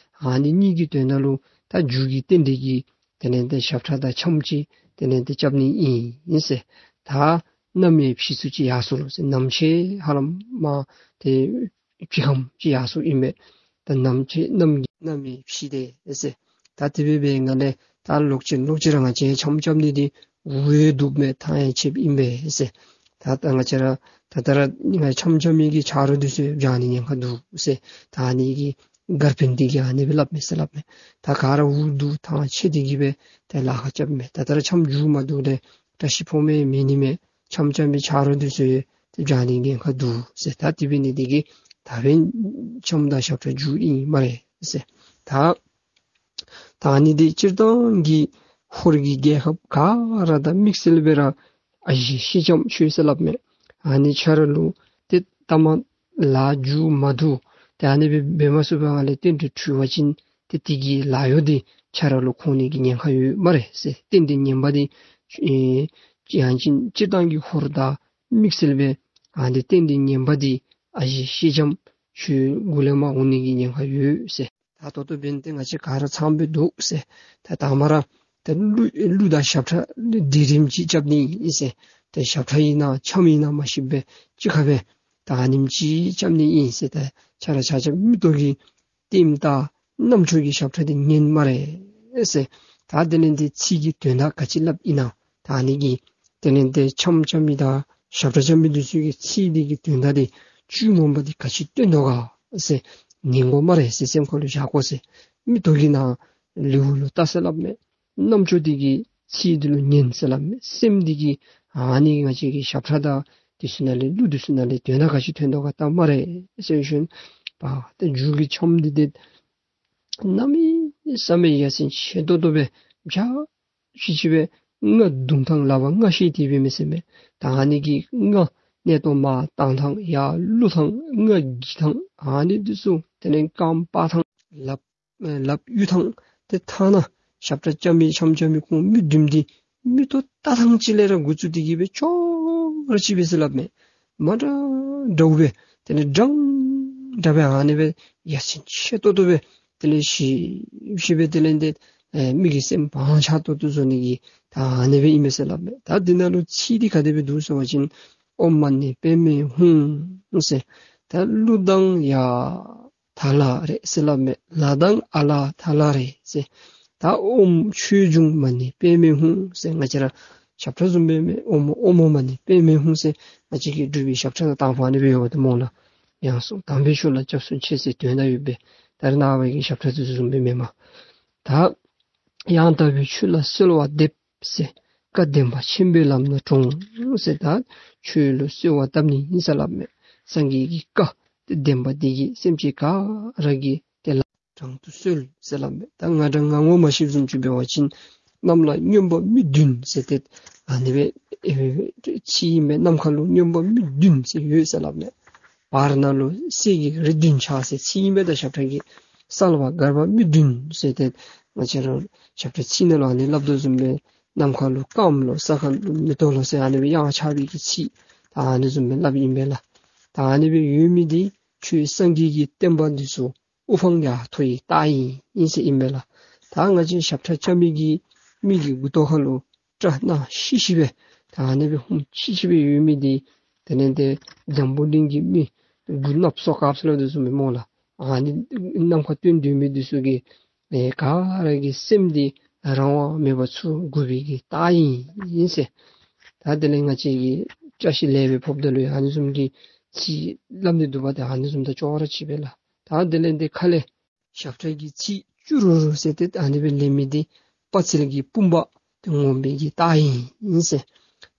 ཨ་ནི་གཉིས་ཀྱི་དོན་དག་ལུ་ད་མཇུག་གི་རྟེན་འབྲེལ་གྱི་དེ་ལས་ཏེ་ཞབས་ཁྲ་དང་འཆམ་ཅིག་དེ་ལས་ཏེ་རྐྱབ་ནི་ཨིན་ཟེར། ད་གནམ་ཡང་ཕྱི་སུ་ཅིག་ཡར་སོང་ལོ་ཟེར། གནམ་ཕྱི་ཧ་ལམ་མ་ཏེ་ཕྱི་ཁམས་ཅིག་ཡར་སོང་ཨིན་པས། ད་གནམ་ཕྱི་གནམ་གྱི་གནམ་ཡང་ཕྱི་དེ་ཟེར། ད་དེ་སྦེ་འབད་ནི་ལས་ད་ལོག་ཅི་ལོག་ཅི་ར་ང་བཅས་འཆམ་རྐྱབ་ནི་འདི་འུ་ཡང་སྡུག་མས་ཐང་ཡང་ཆདཔ་ཨིན་པས་ཟེར། ད་ད་ང་བཅས་ར་ད་ད་ར་ང་འཆམ་འཆམ་མི་གི་ཆ་རོགས་འདི་ཚུ་ཡང་བྱང་ནི་ཉེན་ཁ་འདུག་ཟེར། ད་ཨ་ནི་གི་སྒར་དཔོན་འདི་གིས་ཨ་ནི་སྦེ་སླབ་མས་ཟེར་སླབ་མས། ད་ག་ར་འུ་སྡུག་ཐང་ཆད་དེ་གི་སྦེ་ཏེ་ལཱ་ཁག་རྐྱབ་མས། ད་ད་ར་འཆམ་མཇུག་མ་བསྡུ་ལས་བཀྲ་ཤིས་ཕབ་མི་མེད་ནི་མས། འཆམ་འཆམ་མི་ཆ་རོགས་འདི་ཚུ་ཡང་ཏེ་བྱང་ནི་ཉེན་ཁ་འདུག་ཟེར། ད་དེ་འབད་ནི་འདི་གིས་ད་འབདན་འཆམ་དང་ཞབས་ཁྲ་མཇུག་ཨིན་སྨ་རེ་ཟེར། ད་ད་ཨ་ནི་འདི་སྤྱིར་བཏང་གི་ཧོར་གྱི་རྒྱལ་ཁབ་ག་ར་དང་དམིགས་བསལ་སྦེ་ར་ཨ་ཞེ་ཤེས་ལྕམ་ཁྱོད་ཟེར་སླབ་མས། ཨ་ནི་ཁྱོད་ར་ལུ་ཏེ་ལྟ་མ་ལཱ་མཇུག་མ་བསྡུ་ཏེ་ཨ་ནི་སྦེ་འབད་མ་ཚུགས་པའི་སྒང་ལས་རྟེན་འབྲེལ་འཁྲུལ་བ་ཅིན་ཏེ་དེ་གི་ལཱ་གཡོག་འདི་ཁྱོད་ར་ལུ་འཁོར་ནི་གི་ཉེན་ཁ་ཡོད་སྨ་རེ་ཟེར། རྟེན་འབྲེལ་ངན་པ་འདི་ཨེ་ཡང་ཅིན་སྤྱིར་བཏང་གི་ཧོར་དང་དམིགས་བསལ་སྦེ་ཨ་ནི་རྟེན་འབྲེལ་ངན་པ་འདི་ཨ་ཞེ་ཤེས་ལྕམ་ཁྱོད་མགུ་ལས་མར་འོང་ནི་གི་ཉེན་ཁ་ཡོད་ཟེར། ད་ད་ལྟོ་འབདན་ཏེ་ང་བཅས་ག་ར་ཚངམ་སྦེ་འདུག་ཟེར། ད་དང་པ་ར་ད་གླུ་གླུ་དང་ཞབས་ཁྲ་འདི་རིམ་གཅིག་རྐྱབ་ནི་ཨིན་ཟེར། ད་ཞབས་ཁྲ་ཨིན་ན་འཆམ་ཨིན་ན་མ་ཤེས་པར་གཅིག་ཁར་སྦེ་ད་ཨ་ནེམ་ཅིག་རྐྱབ་ནི་ཨིན་ཟེར། ད་ཁྱོད་ར་ཆ་ཁྱབ་མིག་ཏོ་གིས་ལྟདམོ་ད་རྣམ་ཅོ་གིས་ཞབས་ཁྲ་འདི་ཉན་སྨ་རེ་ཟེར། ད་དེ་ལས་འདི་ཚིག་གི་དོན་དག་ག་ཅི་སླབ་ཨིན་ན། ད་ཨ་ནི་གི་དེ་ལས་འདི་འཆམ་འཆམ་མི་དང་ཞབས་ཁྲ་རྐྱབ་མི་འདི་ཚུ་གི་ཚིག་འདི་གི་དོན་དག་འདི་བཅུད་ངོ་མ་འདི་ག་ཅི་སྟོན་དོ་ག་ཟེར་ཉན་དགོ་སྨ་རེ་ཟེར། སེམས་ཁ་ལུ་བཞག་དགོ་ཟེར། མིག་ཏོ་གིས་ནཱ་ལེའུ་ལུ་བལྟ་ཟེར་སླབ་མས། རྣམ་ཅོ་འདི་གིས་ཚིག་འདི་ལུ་ཉན་ཟེར་སླབ་མས། སེམས་འདི་གིས་ཨ་ནི་ང་བཅས་ཀྱི་ཞབས་ཁྲ་དང་འདི་ཚུ་ནང་ལས་གླུ་འདི་ཚུ་ནང་ལས་དོན་དག་ག་ཅི་ཐོན་དོ་ག་བལྟ་སྨ་རེ་ཟེར་ཞིནམ་ད་མཇུག་གི་འཆམ་འདི་ཏེ་གནམ་མེད་ས་མེད་ཡ་མཚན་ཆེ་ཏོག་ཏོ་སྦེ་འཇའ་ཆི་ཆི་སྦེ་རྔ་བརྡུང་ཐངས་ལག་པར་རྔ་ཤེས་ཏེ་སྦེ་མི་ཟེར་མས། ད་ཨ་ནི་གི་རྔ་སྣེ་ཏོ་མར་བཏང་ཐངས་ཡར་བླུག་ཐངས་རྔ་འགྱིག་ཐངས་ཨ་ནི་འདི་ཚུ་དེ་ལས་རྐངམ་སྤར་ཐངས་ལགཔ་ ལགཔ་གཡུག་ཐངས་ཏེ་ཐ་ན་ཞབས་ཁྲ་རྐྱབ་མི་འཆམ་རྐྱབ་མི་ཁོང་མི་བདུན་འདི་མིག་ཏོ་བལྟ་ཐངས་ཅིག་ལས་ར་འགོ་བཙུགས་ཏེ་གི་སྦེ་ཅོག་ར་གཅིག་སྦེ་ཟེར་སླབ་མས། མ་འདྲ་འདྲཝ་སྦེ་དེ་ལས་འདྲན་འདྲ་སྦེ་ཨ་ནི་སྦེ་ཡ་མཚན་ཆེ་ཏོག་ཏོ་སྦེ་དེ་ལས་ཞིབ་ཞིབ་སྦེ་དེ་ལས་འདི་ཨེ་མི་གི་སེམས་ཕངས་ཆགས་ཏོག་ཏོ་བཟོ་ནི་གི་ད་ཨ་ནི་སྦེ་ཨིན་མས་ཟེར་སླབ་མས། ད་འདི་ནང་ལུ་ཚིག་འདི་ག་དེ་སྦེ་འདུག་ཟེར་བ་ཅིན་ཨོཾ་མ་ཎི་པདྨེ་ཧཱུྃ་ཟེར། ད་གླུ་དང་ཡ་ད་ལ་རེ་ཟེར་སླབ་མས། ལ་དང་ཨ་ལ་ད་ལ་རེ་ཟེར། ད་ཨོཾ་ཆོས་འབྱུང་མ་ཎི་པདྨེ་ཧཱུྃ་ཟེར་ང་བཅས་ར་ཞབས་ཁྲ་བཟུམ་སྦེ་མས། ཨོཾ་ཨོཾ་མ་ཎི་པདྨེ་ཧཱུྃ་ཟེར་ང་བཅས་ཀྱི་འབྲུག་པའི་ཞབས་ཁྲ་དང་པ་ཨ་ནི་སྦེ་ཡོདཔ་ད་སྨོ་ལགས། ཡང་སོ་དམ་པའི་ཆོས་ལ་སྐྱབས་སུ་མཆི་ཟེར་དོན་དག་ཡོད་པས། ད་རེས་ནངས་པ་གི་ཞབས་ཁྲ་དེ་ཚུ་བཟུམ་སྦེ་མེན་མས། ད་ཡང་དག་པའི་ཆོས་ལ་གསོལ་བ་འདེབས་ཟེར། བཀའ་བདེན་པ་ཆེན་པོའི་ལམ་སྣ་དྲོངས་ཟེར། ད་ཆོས་ལུ་གསོལ་བ་བཏབ་ནི་ཨིན་ཟེར་སླབ་མས། སངས་རྒྱས་ཀྱི་བཀའ་དེ་བདེན་པ་འདི་གིས་སེམས་ཅན་ག་ར་གི་དེ་ལམ་དྲང་དུ་གསོལ་ཟེར་སླབ་མས། ད་ང་འདྲ་ང་ངོ་མ་ཤེསཔ་བཟུམ་ཅིག་འབད་བ་ཅིན་གནམ་ལ་སྨྱོན་པ་མི་བདུན་ཟེར་ཏེ་ཨ་ནི་སྦེ་ཨེ་ཚིག་ཨིན་པས། ནམ་མཁའ་ལུ་སྨྱོན་པ་མི་བདུན་ཟེར་ཡོད་ཟེར་སླབ་མས། བར་ན་ལུ་གསེར་གྱི་རི་བདུན་ཆགས་ཟེར་ཚིག་ཨིན་པས། ད་ཞབས་ཁྲ་གི་ས་ལ་བ་གར་པ་མི་བདུན་ཟེར་ཏེ་ང་བཅས་ར་ཞབས་ཁྲ་ཚིག་ནང་ལུ་ཨ་ནི་སླབ་དོ་བཟུམ་སྦེ་ནམ་མཁའ་ལུ་སྐརམ་ལོ་ས་ཁ་ལུ་མེ་ཏོག་ལོ་ཟེར་ཨ་ནི་སྦེ་དབྱངས་འཆར་བའི་གི་ཚིག་ད་ཨ་ནི་བཟུམ་སྦེ་སླབ་ཨིན་པས་ལགས། ད་ཨ་ནི་སྦེ་ཡོད་མི་འདི་ཆོས་སངས་རྒྱས་ཀྱི་བསྟན་པ་འདི་ཚུ་དབུ་འཕང་ཡར་མཐོ་བའི་རྟགས་ཨིན་ཨིན་ཟེར་ཨིན་པས་ལགས། ད་ང་བཅས་ཞབས་ཁྲ་རྐྱབ་མི་གི་མི་གི་མགུ་ཏོ་ཁ་ལུ་སྐྲ་ནག་ཤིག་ཤིག་སྦེ་ད་ཨ་ནི་སྦེ་ཧུམ་ཆི་ཆི་སྦེ་ཡོད་མི་འདི་དེ་ལས་འདི་འཛམ་བུ་གླིང་གི་མི་མགུ་གནགཔ་སོ་དཀརཔ་ཟེར་སླབ་དོ་བཟུམ་སྦེ་སྨོ་ལགས། ཨ་ནི་ནམ་མཁའ་སྟོན་སྡོད་མི་འདི་ཚུ་གི་ཨེ་ག་ར་གི་སེམས་འདི་རང་དབང་མེད་པར་ཚུར་འགུག་པའི་གི་རྟགས་ཨིན་ཨིན་ཟེར། ད་དེ་ལས་ང་བཅས་ཀྱི་བཀྲ་ཤིས་ལེགས་པའི་ཕོརཔ་ད་ལུ་ཡང་ཨ་ནི་བཟུམ་གྱི་ཚིག་སླབ་ནི་འདུག་པ། ཏེ་ཨ་ནི་བཟུམ་དང་ཅོག་ར་གཅིག་པས་ལགས། ད་དེ་ལས་འདི་ཁ་ལས་ཞབས་ཁྲ་གི་ཚིག་ཅུ་རུ་རུ་ཟེར་ཏེ་ཨ་ནི་སྦེ་ལེན་མི་འདི་དཔའ་རྩལ་གྱི་དཔུང་པ་དེ་ངོམས་པའི་གི་རྟགས་ཨིན་ཟེར།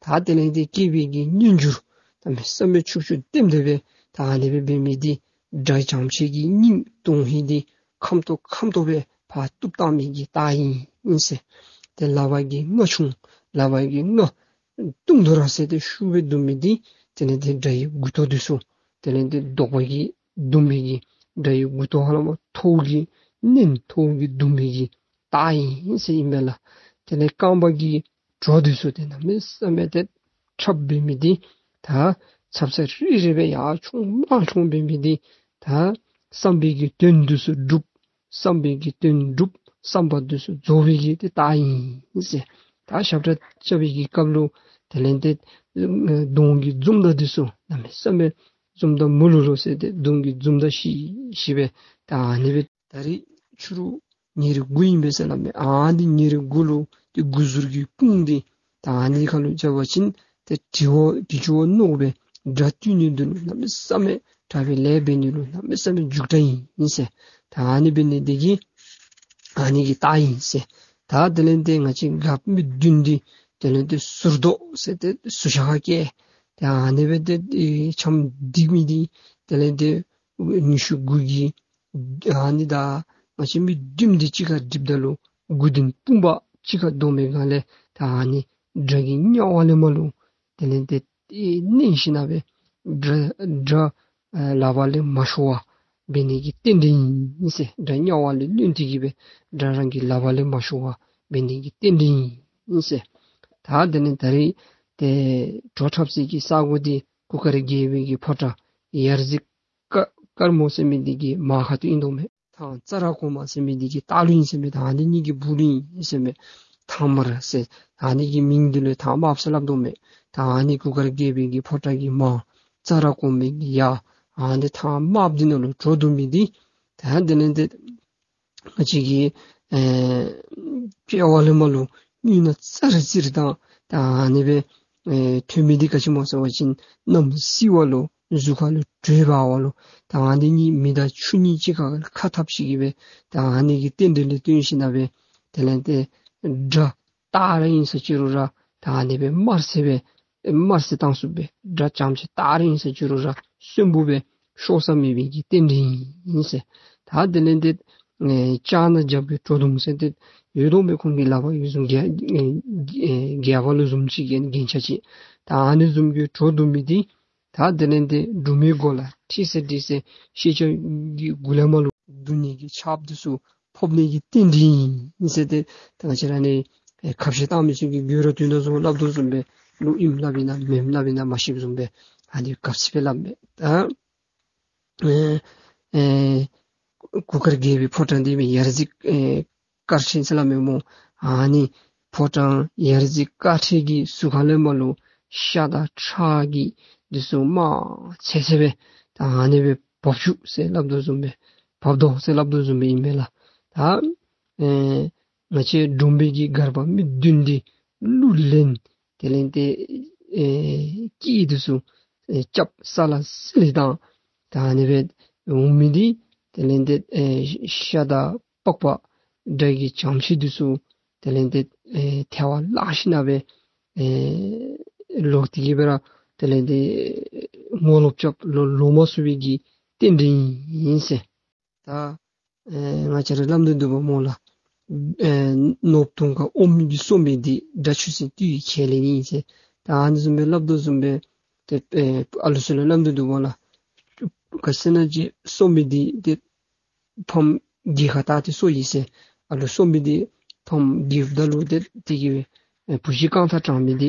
ད་དེ་ལས་འདི་སྐྱེས་པའི་གི་རྣལ་འབྱོར་གནམ་མེད་ས་མེད་ཕྱུག་ཕྱུག་ལྡེམ་ལྡེམ་སྦེ་ད་ཨ་ནི་སྦེ་འབད་མི་འདི་དགྲ་བྱམས་ཆེན་གྱི་སྙིང་གདུང་ཧིང་འདི་ཁམ་ཏོག་ཁམ་ཏོག་སྦེ་ཕར་གཏུབ་བཏང་མི་གི་རྟགས་ཨིན་ཨིན་ཟེར། ཏེ་ལག་པ་གི་རྔ་ཆུང་ལག་པ་གི་རྔ་ཏུང་ཏུ་ར་ཟེར་ཏེ་ཤུགས་སྦེ་བརྡུང་མི་འདི་དེ་ལས་འདི་དགྲ་ཡི་མགུ་ཏོ་འདི་ཚུ་དེ་ལས་འདི་བཟློག་པ་གིས་བརྡུང་མི་གི་དགྲ་ཡི་མགུ་ཏོ་ཧ་ལམ་ཐོག་གི་མནན་ཐོག་གིས་བརྡུང་མི་གི་རྟགས་ཨིན་ཟེར་ཨིན་པས་ལགས། དེ་ལས་རྐང་པ་གི་སྒྲོ་འདི་ཚུ་ཏེ་གནམ་མེད་ས་མེད་ཏེ་ཁྲབ་འབད་མི་འདི་ད་ཚབ་ཚ་རི་རི་སྦེ་ཡར་མཆོང་མར་མཆོང་འབད་མི་འདི་ད་བསམ་པའི་གི་དོན་འདི་ཚུ་འགྲུབ། བསམ་པའི་གི་དོན་འགྲུབ། བསམ་པ་འདི་ཚུ་རྫོགས་པའི་གི་ཏེ་རྟགས་ཨིན་ཟེར། ད་ཞབས་ཁྲ་རྐྱབ་པའི་གི་སྐབས་ལུ་དེ་ལས་ཏེ་གདོང་གི་འཛུམ་མདངས་འདི་ཚུ་གནམ་མེད་ས་མེད་འཛུམ་མདངས་མུ་ལུ་ལུ་ཟེར་ཏེ་གདོང་གི་འཛུམ་མདངས་ཤིག་ཤིག་སྦེ་ད་ཨ་ནི་སྦེ་ད་རིས་ཕྱི་རུ་ཉེར་དགུ་ཨིན་པས་ཟེར་སླབ་མས། ཨ་ནི་ཉེར་དགུ་ལུ་ཏེ་དགུ་ཟུར་གྱི་དཔུང་འདི་ད་ཨ་ནི་ཁ་ལུ་འབྱར་བ་ཅིན་ཏེ་དྲི་བ་དྲི་ཆུ་བ་མནོ་སྦེ་དགྲ་བཏུལ་ནི་འདི་ལུ་གནམ་མེད་ས་མེད་དྲག་པའི་ལས་འབད་ནི་ལུ་གནམ་མེད་ས་མེད་མཇུག་དྲག་ཨིན་ཨིན་ཟེར། ད་ཨ་ནི་འབད་ནི་འདི་གིས་ཨ་ནི་གི་རྟགས་ཨིན་ཟེར། ད་དེ་ལས་ཏེ་ང་བཅས་རྒཔོ་མི་བདུན་འདི་དེ་ལས་ཏེ་ཟུར་ལྡོག་ཟེར་ཏེ་ཟུར་བཞག་ཁར་བཀལ། ཏེ་ཨ་ནི་སྦེ་ཏེ་འཆམ་སྡིགས་མི་འདི་དེ་ལས་ཏེ་ཉི་ཤུ་དགུ་གི་ཨ་ནི་ད་ང་བཅས་མི་བདུན་འདི་གཅིག་ཁར་སྒྲིགཔ་ད་ལུ་དགུ་བདུན་དཔུང་པ་གཅིག་ཁར་བསྡོམས་པའི་སྒང་ལས་ད་ཨ་ནི་དགྲ་གི་གཉའ་བ་ལས་མར་ལུ་དེ་ལས་ཏེ་མནན་ཞིནམ་སྦེ་དགྲ་དགྲ་ཨེ་ལག་པ་ལས་མ་ཤོར་བར་འབད་ནི་གི་རྟེན་འབྲེལ་ཨིན་ཟེར། དགྲ་གཉའ་བ་ལས་བླངས་ཏེ་གི་སྦེ་དགྲ་རང་གི་ལག་པ་ལས་མ་ཤོར་བར་འབད་ནི་གི་རྟེན་འབྲེལ་ཨིན་ཟེར། ད་དེ་ལས་ད་རིས་ཏེ་བྲོ་འཁྲབ་སའི་གི་ས་གོ་འདི་གུར་དཀར་རྒྱལ་པོའི་གི་ཕོ་བྲང་ཡར་གཟིགས་དཀར་དཀར་མོ་ཟེར་མི་འདི་གི་མར་ཁ་ཐུག་ཨིན་དོ་མས། ཐང་ཙ་ར་གོང་མ་ཟེར་མི་འདི་གི་ལྟག་ལུ་ཨིན་ཟེར་མས། ད་ཨ་ནི་གཉིས་ཀྱི་སྦུག་ལུ་ཨིན་ཟེར་མས། ཐང་དམར་ཟེར་ཨ་ནི་གི་མིང་འདི་ལུ་ཐང་དམརཔོ་ཟེར་སླབ་དོ་མས། ད་ཨ་ནི་གུར་དཀར་རྒྱལ་པོའི་གི་ཕོ་བྲང་གི་མར་ཙ་ར་གོང་མའི་གི་ཡར་ཨ་ནི་ཐང་དམརཔོ་འདི་ནང་ལུ་བྲོ་བརྡུང་མི་འདི་ད་དེ་ལས་ཏེ་ང་བཅས་ཀྱི་ཨེ་དཔྱལ་བ་ལས་མར་ལུ་གཉུག་ནག་ཙ་ར་ཙི་ར་དང་ད་ཨ་ནི་སྦེ་ཨེ་ཐོན་མི་འདི་ག་ཅི་སྨོ་ཟེར་བ་ཅིན་གནམ་བསིལ་བ་ལུ་གཟུགས་ཁ་ལུ་དྲོད་འབར་བ་ལུ་ད་ཨ་ནི་གཉིས་མེ་དང་ཆུ་གཉིས་གཅིག་ཁར་ཁ་འཐབ་ཞིནམ་སྦེ་ད་ཨ་ནི་གི་རྟེན་འབྲེལ་ལས་བརྟེན་ཞིནམ་སྦེ་དེ་ལས་ཏེ་དགྲ་སྟག་ར་ཨིན་ས་ཅི་རུང་ར་ད་ཨ་ནི་སྦེ་དམར་བསད་སྦེ་དམར་བསད་བཏང་ཚུགསཔ་སྦེ་དགྲ་བྱམས་ཆེན་སྟག་ར་ཨིན་ས་ཅི་རུང་ར་གསོན་པོ་སྦེ་ཤོར་ས་མེད་པའི་གི་རྟེན་འབྲེལ་ཨིན་ཟེར། ད་དེ་ལས་ཏེ་ཨེ་ལྕགས་ནག་རྒྱབ་ཀྱི་བྲོ་བརྡུང་ཟེར་ཏེ་ཡོད་དོ་མས། ཁོང་གི་ལག་པ་གི་བཟུམ་རྒྱ་ཨེ་ཨེ་རྒྱབ་ལུ་བཟུམ་ཅིག་གི་རྒྱན་ཆ་ཅིག་ད་ཨ་ནི་བཟུམ་གྱི་བྲོ་བརྡུང་མི་འདི་ད་དེ་ལས་ཏེ་འབྲུག་མའི་མགོ་ལ་ཁྲི་སེ་ཁྲི་སེ་ཤེས་བྱ་གི་མགུ་ལས་མར་ལུ་བརྡུང་ནི་གི་ཆརཔ་འདི་ཚུ་ ཐོབ་ནི་གི་རྟེན་འབྲེལ་ཨིན་ཟེར་ཏེ་ད་ང་བཅས་ར་ནི་ཨེ་ཁ་བཤད་བཏང་མི་ཚུ་གིས་དགོད་བྲ་བཏོན་དོ་བཟུམ་སླབ་དོ་བཟུམ་སྦེ་ལོག་ཨིནམ་སླབ་ཨིན་ན་མེནམ་སླབ་ཨིན་ན་མ་ཤེསཔ་བཟུམ་སྦེ་ཨ་ནི་གབ་ཚིག་སྦེ་སླབ་མས། ད་ཨེ་ཨེ་གུར་དཀར་རྒྱལ་པོའི་ཕོ་བྲང་འདི་མི་ཡ་རྩེ་ཨེ་དཀར་ཆེན་ཟེར་སླབ་མས་སྨོ། ཨ་ནི་ཕོ་བྲང་ཡ་རྩེ་དཀར་ཆེན་གྱི་ཟུར་ཁ་ལས་མར་ལུ་ཤ་དང་ཁྲག་གི་འདི་ཚུ་མར་ཚད་ཚད་སྦེ་ད་ཨ་ནི་སྦེ་འབབ་བཅུག་ཟེར་སླབ་དོ་བཟུམ་སྦེ་འབབ་དོ་ཟེར་སླབ་དོ་བཟུམ་སྦེ་ཨིན་མས་ལགས། ད་ཨེ་ང་བཅས་འབྲོམ་པའི་གི་སྒར་པ་མི་བདུན་འདི་གླུ་ལེན་དེ་ལས་ཏེ་ཨེ་སྐད་འདི་ཚུ་ཨེ་རྐྱབ་ས་ལ་སི་ལི་དང་ད་ཨ་ནི་སྦེ་འོང་མི་འདི་དེ་ལས་ཏེ་ཨེ་ཤ་དང་པགས་པ་དགྲ་གི་བྱང་ཕྱི་འདི་ཚུ་དེ་ལས་ཏེ་ཨེ་ཐལ་བར་བརླག་ཞིན་ན་སྦེ་ཨེ་ལོག་སྟེ་གི་སྦེ་ར་དེ་ལས་ཏེ་ངོ་ལོག་རྐྱབ་ལོག་ལོག་མ་ཚུགས་པའི་གི་རྟེན་འབྲེལ་ཨིན་ཟེར། ད་ཨེ་ང་བཅས་ར་སླབ་དོ་འདུག་པ་སྨོ་ལགས། ཨེ་ནོར་བུ་དུང་དཀར་ཨོམ་གྱིས་གསོ་མི་འདི། དགྲ་ཆོས་སྲིད་བཏུལ་བའི་ཁས་ལེན་ཡིན་ཟེར། ད་ཨ་ནི་བཟུམ་སྦེ་སླབ་དོ་བཟུམ་སྦེ་ཏེ་ཨེ་ཨ་ལུ་ཚུ་ལུ་སླབ་དོ་འདུག་པ་ལགས། ག་ཅི་ཟེར་ན་ཅིག་གསོ་མི་འདི་ཏེ་ཕམ་རྒས་ཁར་བལྟ་སྟེ་གསོ་ཡི་ཟེར། ཨ་ལུ་གསོ་མི་འདི་ཕམ་རྒསཔ་ད་ལུ་ཏེ་དེ་གིས་སྦེ་ཨེ་བུ་གཞི་རྐང་ཐང་དྲང་མི་འདི་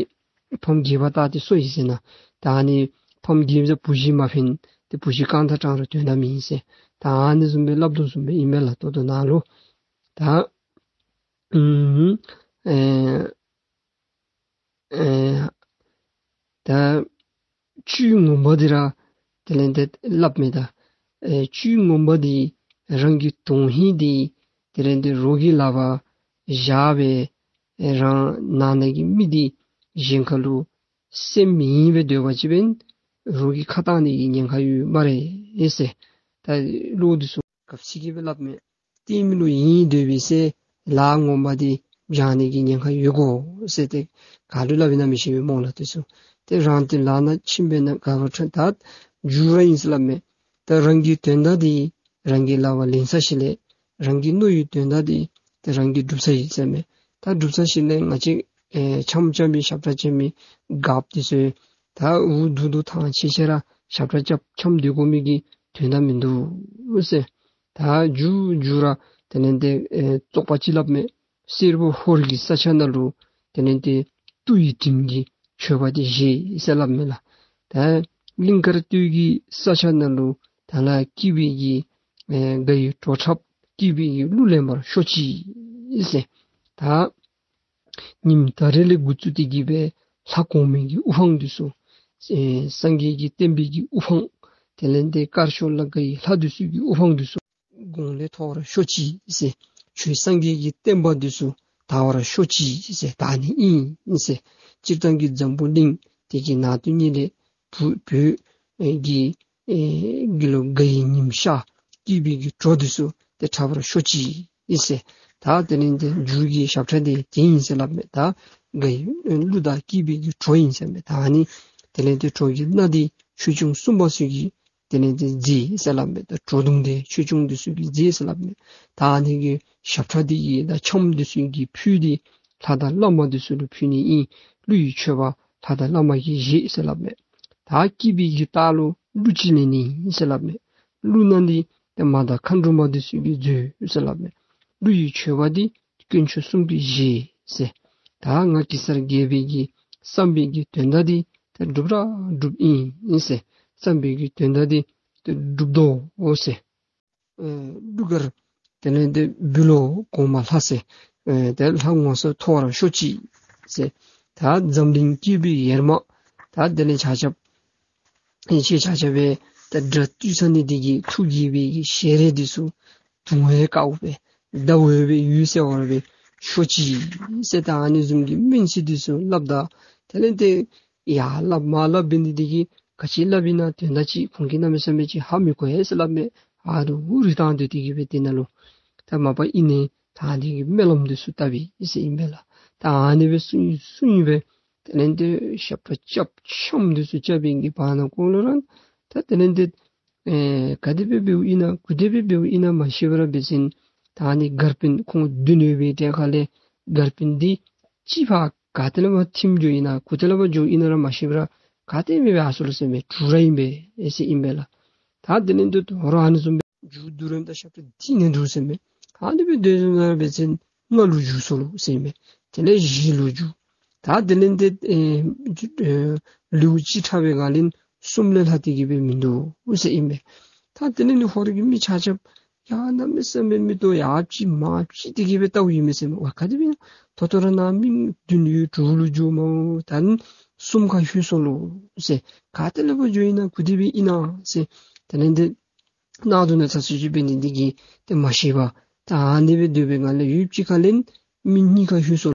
ཕམ་རྒསཔ་བལྟ་སྟེ་གསོ་ཡི་ཟེར་ན། ད་ཨ་ནི་ཕམ་རྒསཔ་ད་བུ་གཞི་མ་ཕན་ཏེ་བུ་གཞི་རྐང་ཐང་དྲང་རུང་དོན་དག་མེད་ཟེར། ད་ཨ་ནི་བཟུམ་སྦེ་སླབ་དོ་བཟུམ་སྦེ་ཨིན་མས་ལགས། ད་ལྟོ་ནཱ་ལུ་ད་ཨུམ་ཨེ་ཨེ་ད་བཅུད་ངོ་མ་འདི་ར་དེ་ལས་ཏེ་སླབ་མས། ད་ཨེ་བཅུད་ངོ་མ་འདི་རང་གི་དོན་ཧིང་འདི་དེ་ལས་ཏེ་རོགས་ཀྱི་ལག་པར་བཞག་སྦེ་ཨེ་རང་ནང་ན་གི་མི་འདི་གཞན་ཁ་ལུ་སེམས་ཡེངས་སྦེ་སྡོད་པ་ཅིན་རོགས་ཀྱིས་ཁ་བཏང་ནི་གི་ཉེན་ཁ་ཡོད་སྨ་རེ་ཟེར། ད་བློ་འདི་ཚུ་གབ་ཚིག་གིས་སྦེ་སླབ་མས། ལྟདམོ་ལུ་ཡེངས་སྡོད་པའི་ཚེ་ལཱ་ངོ་མ་འདི་འབྱང་ནི་གི་ཉེན་ཁ་ཡོད་གོ་ཟེར་ཏེ་ག་ལུ་སླབ་ཨིན་ན་མི་ཤེས་པས་སྨོ་ལགས། དེ་ཚུ་ཏེ་རང་འདི་ལཱ་ནང་ཕྱིན་པས་ན་ག་བ་ཁྲ་ད་མཇུག་ར་ཨིན་ཟེར་སླབ་མས། ད་རང་གི་དོན་དག་འདི་རང་གི་ལག་པར་ལེན་ཚར་ཞིནམ་ལས་རང་གི་མནོ་བའི་དོན་དག་འདི་ཏེ་རང་གིས་སྒྲུབ་ཚར་ཡི་ཟེར་མས། ད་སྒྲུབ་ཚར་ཞིནམ་ལས་ང་བཅས་ཨེ་འཆམ་འཆམ་པའི་ཞབས་ཁྲ་འཆམ་མི་རྒཔོ་འདི་ཚུ་ད་འུ་སྡུག་སྡུག་ཐང་ཆད་ཆད་ར་ཞབས་ཁྲ་རྐྱབ་འཆམ་སྡོད་དགོ་མི་གི་དོན་དག་མིན་འདུག་ཟེར། ད་མཇུག་མཇུག་ར་དེ་ལས་ཏེ་ཨེ་བཙོག་པ་ཅིག་སླབ་མས། སེར་པོ་ཧོར་གྱི་ས་ཆ་ནང་ལུ་དེ་ལས་ཏེ་ཏུ་ཡི་དྲིམ་གྱི་མཆོད་པ་འདི་བཞེས་ཟེར་སླབ་མས་ལགས། ད་གླིང་དཀར་སྟོད་ཀྱི་ས་ཆ་ནང་ལུ་ད་ལ་སྐྱིད་པའི་གི་ཨེ་དགའ་བའི་བྲོ་འཁྲབ་སྐྱིད་པའི་གི་གླུ་ལེན་པར་ཤོག་ཅིག་ཟེར། ད་ཉིནམ་ད་རེས་ལས་འགོ་བཙུགས་ཏེ་གི་སྦེ་ལྷ་གོང་མའི་གི་དབུ་འཕང་འདི་ཚུ་ཨེ་སངས་རྒྱས་ཀྱི་བསྟན་པའི་གི་དབུ་འཕང་དེ་ལས་ཏེ་དཀར་ཕྱོགས་ལ་དགའ་བའི་ལྷ་འདི་ཚུ་གི་དབུ་འཕང་འདི་ཚུ་གོང་ལས་མཐོ་བར་ཤོག་ཅིག་ཟེར། ཆོས་སངས་རྒྱས་ཀྱི་བསྟན་པ་འདི་ཚུ་དར་བར་ཤོག་ཅིག་ཟེར། ད་ནི་ཨིན་ཟེར། སྤྱིར་བཏང་གི་འཛམ་བུ་གླིང་འདི་གི་ནང་དོན་ཉིད་ལས་བོད་བོད་ཀྱི་ཨེ་གི་ལུ་དགའ་བའི་ཉིམ་ཤར་སྐྱིད་པའི་གི་བྲོ་འདི་ཚུ་ཏེ་འཁྲབ་པར་ཤོག་ཅིག་ཟེར། ད་དེ་ལས་ཏེ་མཇུག་གི་ཞབས་ཁྲ་འདི་དེ་ཨིན་ཟེར་སླབ་མས། ད་དགའ་བའི་གླུ་དང་སྐྱིད་པའི་གི་བྲོ་ཨིན་ཟེར་མས། ད་ནི་དེ་ལས་ཏེ་བྲོ་གི་སྣ་འདི་ཆོས་སྐྱོང་སྲུང་མ་ཚུ་གིས་དེ་ལས་ཏེ་མཛད་ཟེར་སླབ་མས། ད་བྲོ་བརྡུང་འདི་ཆོས་སྐྱོང་འདི་ཚུ་གིས་མཛད་ཟེར་སླབ་མས། ད་ནི་གི་ཞབས་ཁྲ་འདི་གི་ད་འཆམ་འདི་ཚུ་གི་ཕུད་འདི་ལྷ་དང་བླ་མ་འདི་ཚུ་ལུ་ཕུལ་ནི་ཨིན། གླུ་ཡི་མཆོད་པ་ལྷ་དང་བླ་མ་གིས་བཞེས་ཟེར་སླབ་མས། ད་སྐྱིད་པའི་གི་རྟགས་ལུ་གླུ་ཅིག་ལེན་ནི་ཨིན་ཟེར་སླབ་མས། གླུ་སྣ་འདི་ཏེ་མ་དང་མཁའ་འགྲོ་མ་འདི་ཚུ་གིས་མཛོད་ཟེར་སླབ་མས། གླུ་ཡི་མཆོད་པ་འདི་དཀོན་མཆོག་གསུམ་གྱིས་བཞེས་ཟེར། ད་ང་གེ་སར་རྒྱལ་པོའི་གི་བསམ་པའི་གི་དོན་དག་འདི་ཏེ་འགྲུབ་ར་འགྲུབ་ཨིན་ཟེར། བསམ་པའི་གི་དོན་དག་འདི་ཏེ་འགྲུབ་དོ་འོ་ཟེར། ཨེ་གླུ་གར་དེ་ལས་ཏེ་འབུལ་ལོ་གོང་མ་ལྷ་ཟེར། ཨེ་ཏེ་ལྷ་ངོ་སོ་མཐོ་བར་ཤོག་ཅིག་ཟེར། ད་འཛམ་གླིང་སྐྱིད་པའི་ཡར་མར་ད་དེ་ལས་ཆ་ཁྱབ་ཨེ་ཆེ་ཆ་ཁྱབ་སྦེ་ད་དགྲ་བཏུལ་ཚར་ནི་འདི་གིས་ཐུགས་དགྱེས་པའི་གི་ཞལ་རས་འདི་ཚུ་དུང་བས་དཀརཔོ་སྦེ་ཟླ་འོད་སྦེ་འོད་གསལ་བར་སྦེ་ཤོག་ཅིག་ཟེར། ད་ཨ་ནི་བཟུམ་གྱི་སྨོན་ཚིག་འདི་ཚུ་སླབ་ད་དེ་ལས་ཏེ་ཡར་སླབ་མར་སླབ་འབད་ནི་འདི་གིས་ག་ཅི་སླབ་ཨིན་ན་དོན་དག་ཅིག་ཁོང་གིས་གནམ་མེད་ས་མེད་ཅིག་ཧ་མི་གོ་ཡས་ཟེར་སླབ་མས། ཨ་རུ་རུ་བཏང་སྡོད་དེ་གི་སྦེ་དེ་ནང་ལུ་ད་མ་པ་ཨིན་ནི་ད་འདི་གི་སྨོན་ལམ་འདི་ཚུ་བཏབ་ཨིན་ཟེར་ཨིན་པས་ལགས། ད་ཨ་ནི་སྦེ་གསུངས་གསུངས་སྦེ་དེ་ལས་ཏེ་ཞབས་ཁྲ་རྐྱབ་འཆམ་འདི་ཚུ་རྐྱབ་པའི་གི་བར་ན་ཀོ་ལོ་རང་ད་དེ་ལས་ཏེ་ཨེ་ག་དེ་སྦེ་འབདཝ་ཨིན་ན་གུ་དེ་སྦེ་འབདཝ་ཨིན་ན་མ་ཤེས་པར་འབད་ཞིནམ་ད་ནི་སྒར་པིན་ཁོང་བདུན་ཡོད་པའི་གྲལ་ཁ་ལས་སྒར་པིན་འདི་གཅིག་ཕར་ག་ཏེ་ལས་མར་ཐིམ་འགྱོཝ་ཨིན་ན་གུ་དེ་ལས་མར་འགྱོཝ་ཨིན་ན་ར་མ་ཤེས་པར་ག་དེ་སྦེ་འབད་ཨ་སོ་ལོ་ཟེར་མས། དྲུག་ར་ཨིན་པས་ཨེ་ཟེར་ཨིན་པས་ལགས། ད་དེ་ལས་ཏེ་དོ་རུང་ཨ་ནི་བཟུམ་སྦེ་མཇུག་བསྡུ་རན་ད་ཞབས་ཁྲ་འདི་ནི་འདུག་ཟེར་མས། ཨ་ནི་སྦེ་སྡོད་ནུག་ཟེར་བ་ཅིན་ལྔ་ལུ་འགྱུར་སོ་ལོ་ཟེར་ཨིན་མས། དེ་ལས་བཞི་ལུ་འགྱུར། ད་དེ་ལས་ཏེ་ཨེ་ཨེ་ལེའུ་གཅིག་ཁྲབ་པའི་སྒང་ལས་གསུམ་ལས་ལྷག་སྟེ་གི་སྦེ་མིན་འདུག་ཟེར་ཨིན་མས། ད་དེ་ལས་ནི་ཧོར་གྱི་མི་ཆ་ཁྱབ་ཡ་གནམ་མེད་ས་མེད་མིག་ཏོ་ཡར་ཕྱེ་མར་ཕྱེ་སྟེ་གི་སྦེ་བལྟཝ་ཨིན་མས་ཟེར་མས། ཝ་ག་དེ་སྦེ་ཨིན་ན། ད་ལྟོ་ར་ནཱ་མི་བདུན་ཡོད་དྲུག་ལུ་འགྱུར་མས། ད་གསུམ་ཁར་ལྷོད་སོ་ལོ་ཟེར། ག་ཏེ་ལས་ཕར་འགྱོ་ཡི་ན་གུ་དེ་སྦེ་ཨིན་ན་ཟེར། དེ་ལས་ཏེ་ནང་དུ་ནཱ་ཚ་སུ་ཅིག་འབད་ནི་འདི་གིས་ཏེ་མ་ཤེས་པར། ད་ཨ་ནི་སྦེ་སྡོད་པའི་སྒང་ལས་ཡུདཔ་ཅིག་ཁ་ལས་མི་གཉིས་ཁར་ལྷོད་སོ་